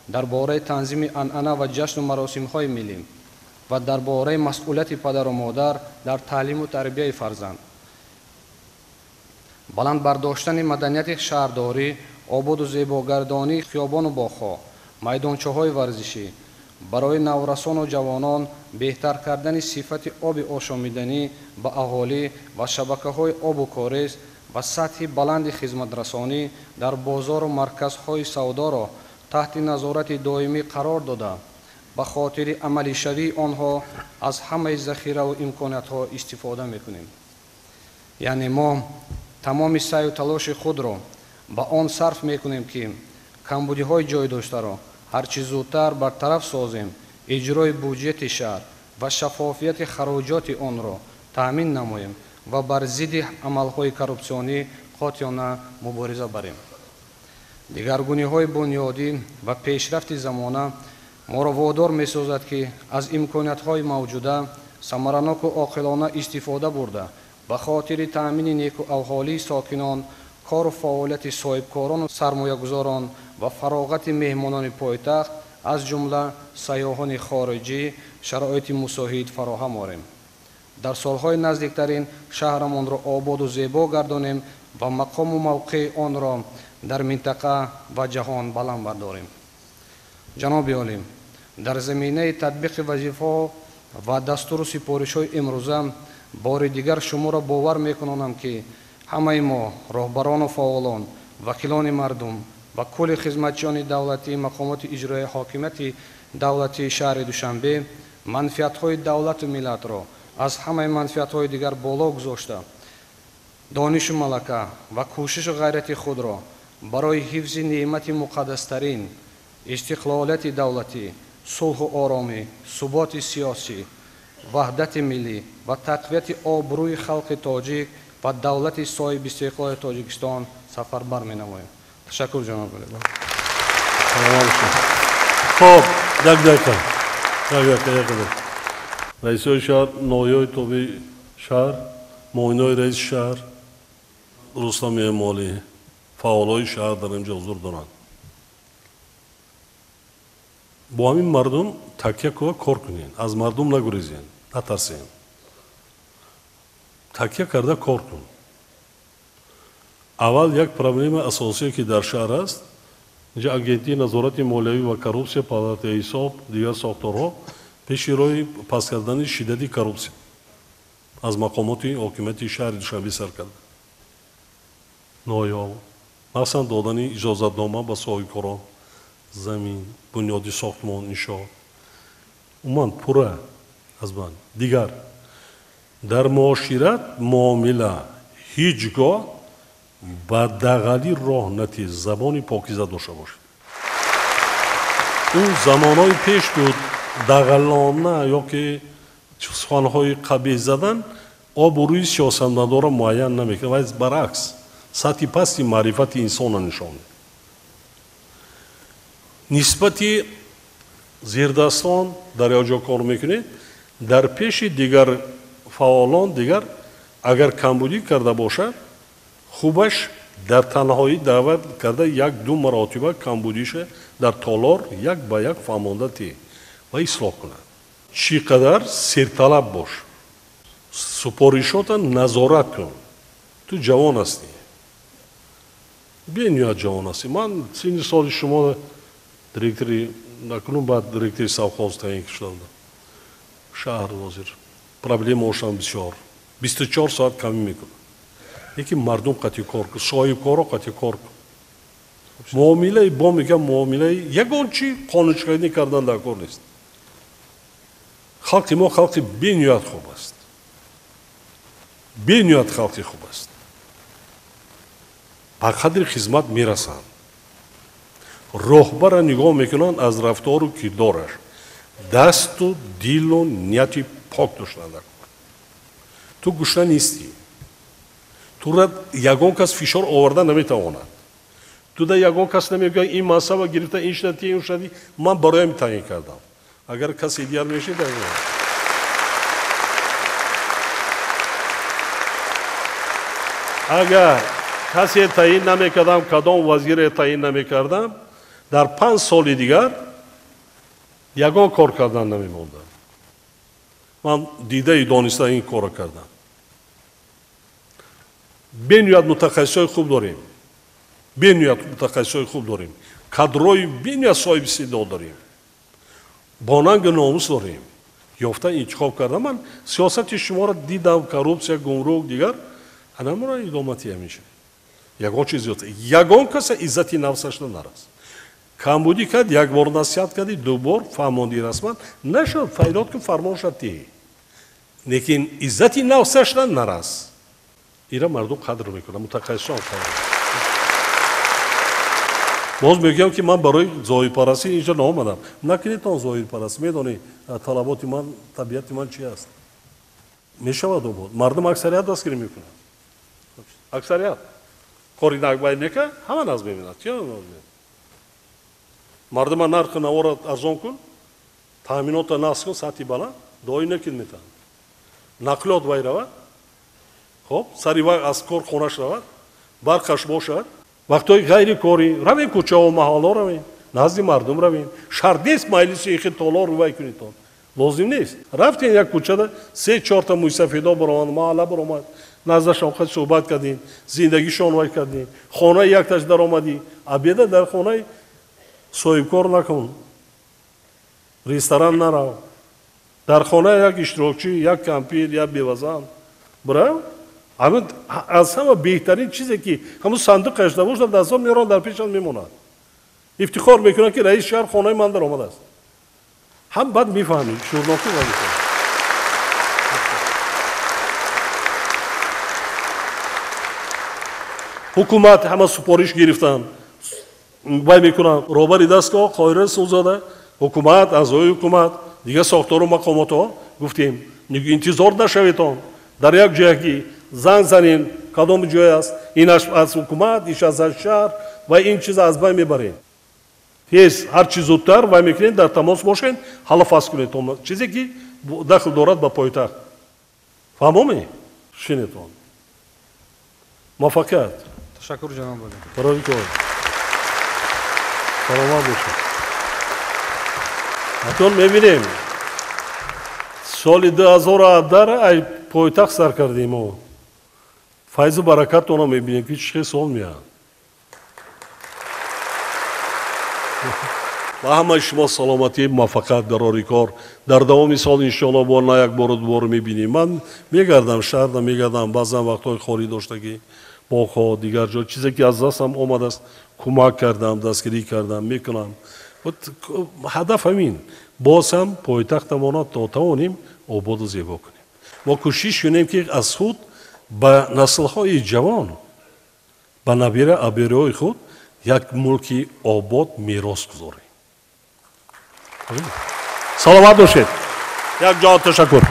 [SPEAKER 3] дар бораи танзими анъана ва ҷашну маросимҳои миллӣ ва дар бораи масъулияти падару модар дар таълиму тарбияи фарзанд, баланд бардоштани маданияти шаҳрдорӣ, ободу зебогардонии хиёбону боғҳо, майдончаҳои варзишӣ, барои наврасону ҷавонон беҳтар кардани сифати оби ошомиданӣ ба аҳолӣ ва шабакаҳои обу корез ва сатҳи баланди хизматрасонӣ дар бозору марказҳои савдоро таҳти назорати доимӣ қарор дода, ба хотири амалишавии онҳо аз ҳамаи захираву имкониятҳо истифода мекунем. Яъне мо тамоми саъю талоши худро ба он сарф мекунем, ки камбудиҳои ҷой доштаро ҳарчи зудтар бартараф созем, иҷрои буҷети шаҳр ва шаффофияти хароҷоти онро таъмин намоем ва бар зидди амалҳои коррупсионӣ қотеона мубориза барем. Дигаргуниҳои бунёдӣ ва пешрафти замона моро водор месозад, ки аз имкониятҳои мавҷуда самараноку оқилона истифода бурда, ба хотири таъмини некуаҳолии сокинон, кору фаъолияти соҳибкорону сармоягузорон ва фароғати меҳмонони пойтахт, аз ҷумла сайёҳони хориҷӣ, шароити мусоид фароҳам орем. Дар солҳои наздиктарин шаҳрамонро ободу зебо гардонем ва мақому мавқеи онро дар минтақа ва ҷаҳон баланд бардорем. Ҷаноби олӣ, дар заминаи татбиқи вазифаҳо ва дастуру сипоришҳои имрӯза бори дигар шуморо бовар мекунонам, ки ҳамаи мо, роҳбарону фаъолон, вакилони мардум ва кулли хизматчиёни давлатии мақомоти иҷроияи ҳокимияти давлатии шаҳри Душанбе Манфиатҳои давлату миллатро аз ҳамаи манфиатҳои дигар боло гузошта, донишу малака ва кӯшишу ғайрати худро барои ҳифзи неъмати муқаддастарин, истиқлолияти давлатӣ, сулҳу оромӣ, суботи сиёсӣ, ваҳдати миллӣ ва тақвияти обрӯи халқи тоҷик ва давлати соҳибистиқлоли Тоҷикистон сафарбар менамоем. Ташаккур, ҷаноб олӣ.
[SPEAKER 1] Хоб, як дақиқа, як дақиқа, як дақиқа. Раисои шаҳр, ноҳияҳои тобеи шаҳр, муоинои раиси шаҳр Рустам Эмомалӣ, фаъолои шаҳр дар инҷо ҳузур доранд. Бо ҳамин мардум такя кунед, кор кунед, аз мардум нагурезед, натарсед. Такя карда кор кун. Аввал як проблема асосие ки дар шаҳр аст, инҷа агентии назорати молиявӣ ва коррупсия, палатаи ҳисоб, дигар сохторҳо пеши роҳи паст кардани шиддати коррупсия аз мақомоти ҳокимияти шаҳри Душанбе сар карда. Ноҳияҳо, махсусан додани иҷозатнома ба соҳибкорон, замин, бунёди сохтмон, иншоот. Умуман пурра аз банд. Дигар, дар муошират муомила ҳеҷ гоҳ ба дағалӣ роҳ натиз, забони покиза дошта бошед. Ӯ замонҳои пеш буд дағалона ё ки суханҳои қабеҳ задан обу рӯи сиёсатмадорро муайян намекард, вале баръакс сатҳи пасти маърифати инсонро нишон медод. Нисбати зердастон дар як ҷо кор мекунед, дар пеши дигар фаъолон дигар агар камбудӣ карда бошад, хубаш дар танҳоӣ даъват карда як-ду маротиба камбудиша дар толор як ба як фаҳмонда те ва ислоҳ кунад. Чӣ қадар серталаб бош, супоришота назорат кун. Ту ҷавон ҳастӣ, бениҳоят ҷавон ҳастӣ. Ман синни соли шумо директори накунун, баъд директори совхоз таъин шуда будам. Шаҳр ҳозир проблемаошам бисёр, 24 соат камӣ мекунад. Лекин мардум қатъи кор кун, соҳибкоро қатъи кор кун. Муомилаи бо мегӯям, муомилаи ягон чи қонуншиканӣ кардан дар кор нест. Халқи мо халқи бениҳоят хуб аст, бениҳоят халқи хуб аст. Ба қадри хизмат мерасанд. Роҳбарро нигоҳ мекунанд аз рафтору кирдораш, дасту дилу нияти пок доштан дар кор. Ту гушна нестӣ, тура ягон кас фишор оварда наметавонад. Ту да ягон кас намегӯяд ин мансаба гирифта, ин шудати, ин шудати, ман бароям таъин кардам. Агар касе дигар мешид, агар касе таъин намекардам, кадом вазире таъин намекардам, дар 5 соли дигар ягон кор кардан намемондам. Ман дидаи дониста ин корро кардам. Бениҳоят мутахассисҳои хуб дорем, бениҳоят мутахассисҳои хуб дорем, кадрои бениҳоят соҳиби истеъдод дорем, бо нангу номус дорем. Ёфта интихоб кардам. Ман сиёсати шуморо дидам, коррупсия, гумрук, дигар анамура идомати ҳамеша. Ягон чиз зиёд, ягон каса иззати нафсашро нарас. Камбудӣ кард, як бор насиҳат кардӣ, ду бор фаҳмондӣ расман, нашуд, файрод кун, фармон шад тиҳӣ. Лекин иззати нафсашро нарас. Ира мардум қадр мекунад, мутахассисон қадр. Боз мегӯям ки ман барои зоҳирпарастӣ инҷо наомадам. Накунед он зоҳирпарастӣ, медонӣ талаботи ман, табиати ман чи аст. Мешавад обод. Мардум аксарият дастгирӣ мекунад. Аксарият. Кори нагбай нека, ҳама наз мебинад. Мардума нархи наворо арзон кун, таъминота насб кун, сатҳи баланд, дои накид метавонад. Нақлиёт вай равад, хоб, сари вай аз кор хонаш равад, барқаш бошад, вақтҳои ғайрикорӣ равем кӯчаҳо, маҳалло равем, назди мардум равем. Шарт нест маҷлиси ихи толор вай кунедтон, лозим нест. Рафтем як кӯчада, 3-4 мӯйсафедо баромад, маҳалла баромад, наздашон қад суҳбат кардем, зиндагишон вай кардем, хонаи якташ даромадӣ, обеда дар хонаи соҳибкор накун, ресторан нарав, дар хона як иштирокчӣ, як кампир, як бевазан бирав. Аз ҳама беҳтарин чизе ки ҳамун сандуқаш набошад, дастон меоранд, дар пешам мемонад. Ифтихор мекунад ки раиси шаҳр хонаи ман даромадааст. Ҳам баъд мефаҳмӣ, шӯрнокӣ ва мефаҳмӣ. Ҳукумат ҳама супориш гирифтан, вай мекунанд. Роҳбари дастгоҳ Қоҳира Расулзода, ҳукумат, аъзои ҳукумат, дигар сохтору мақомотҳо гуфтем, интизор нашаведон. Дар як ҷое ки занг занем, кадом ҷой аст, ин аз ҳукумат, иш аз шаҳр ва ин чиз аз байн мебарем. Тез ҳар чи зудтар вай мекунем, дар тамос бошед, ҳаллу фасл кунед чизе ки дахл дорад ба пойтахт. Фаҳмоме? Шинетон. Муваффақият.
[SPEAKER 3] Ташаккур, ҷаноб олӣ.
[SPEAKER 1] Барои кор. Саломат бошед. Акнун мебинем. Соли 2017 ай пойтахт сар кардем мо. Файзу баракатонро мебинем ки чӣ сол меяд. Ба ҳамаи шумо саломатӣ, муваффақият дар рори кор. Дар давоми сол иншоалло бо на як бору дубор мебинем. Ман мегардам, шаҳрда мегардам, баъзан вақтҳои холӣ доштагӣ, боғҳо, дигар ҷо, чизе ки аз дастам омадааст, кӯмак кардам, дастгирӣ кардам, мекунам. Ҳадаф ҳамин. Боз ҳам пойтахтамонро то тавонем ободу зебо кунем. Мо кӯшиш кунем ки аз худ ба наслҳои ҷавон, ба набира абераҳои худ як мулки обод мерос гузорем. Саломат бошед. Як ҷо ташаккур.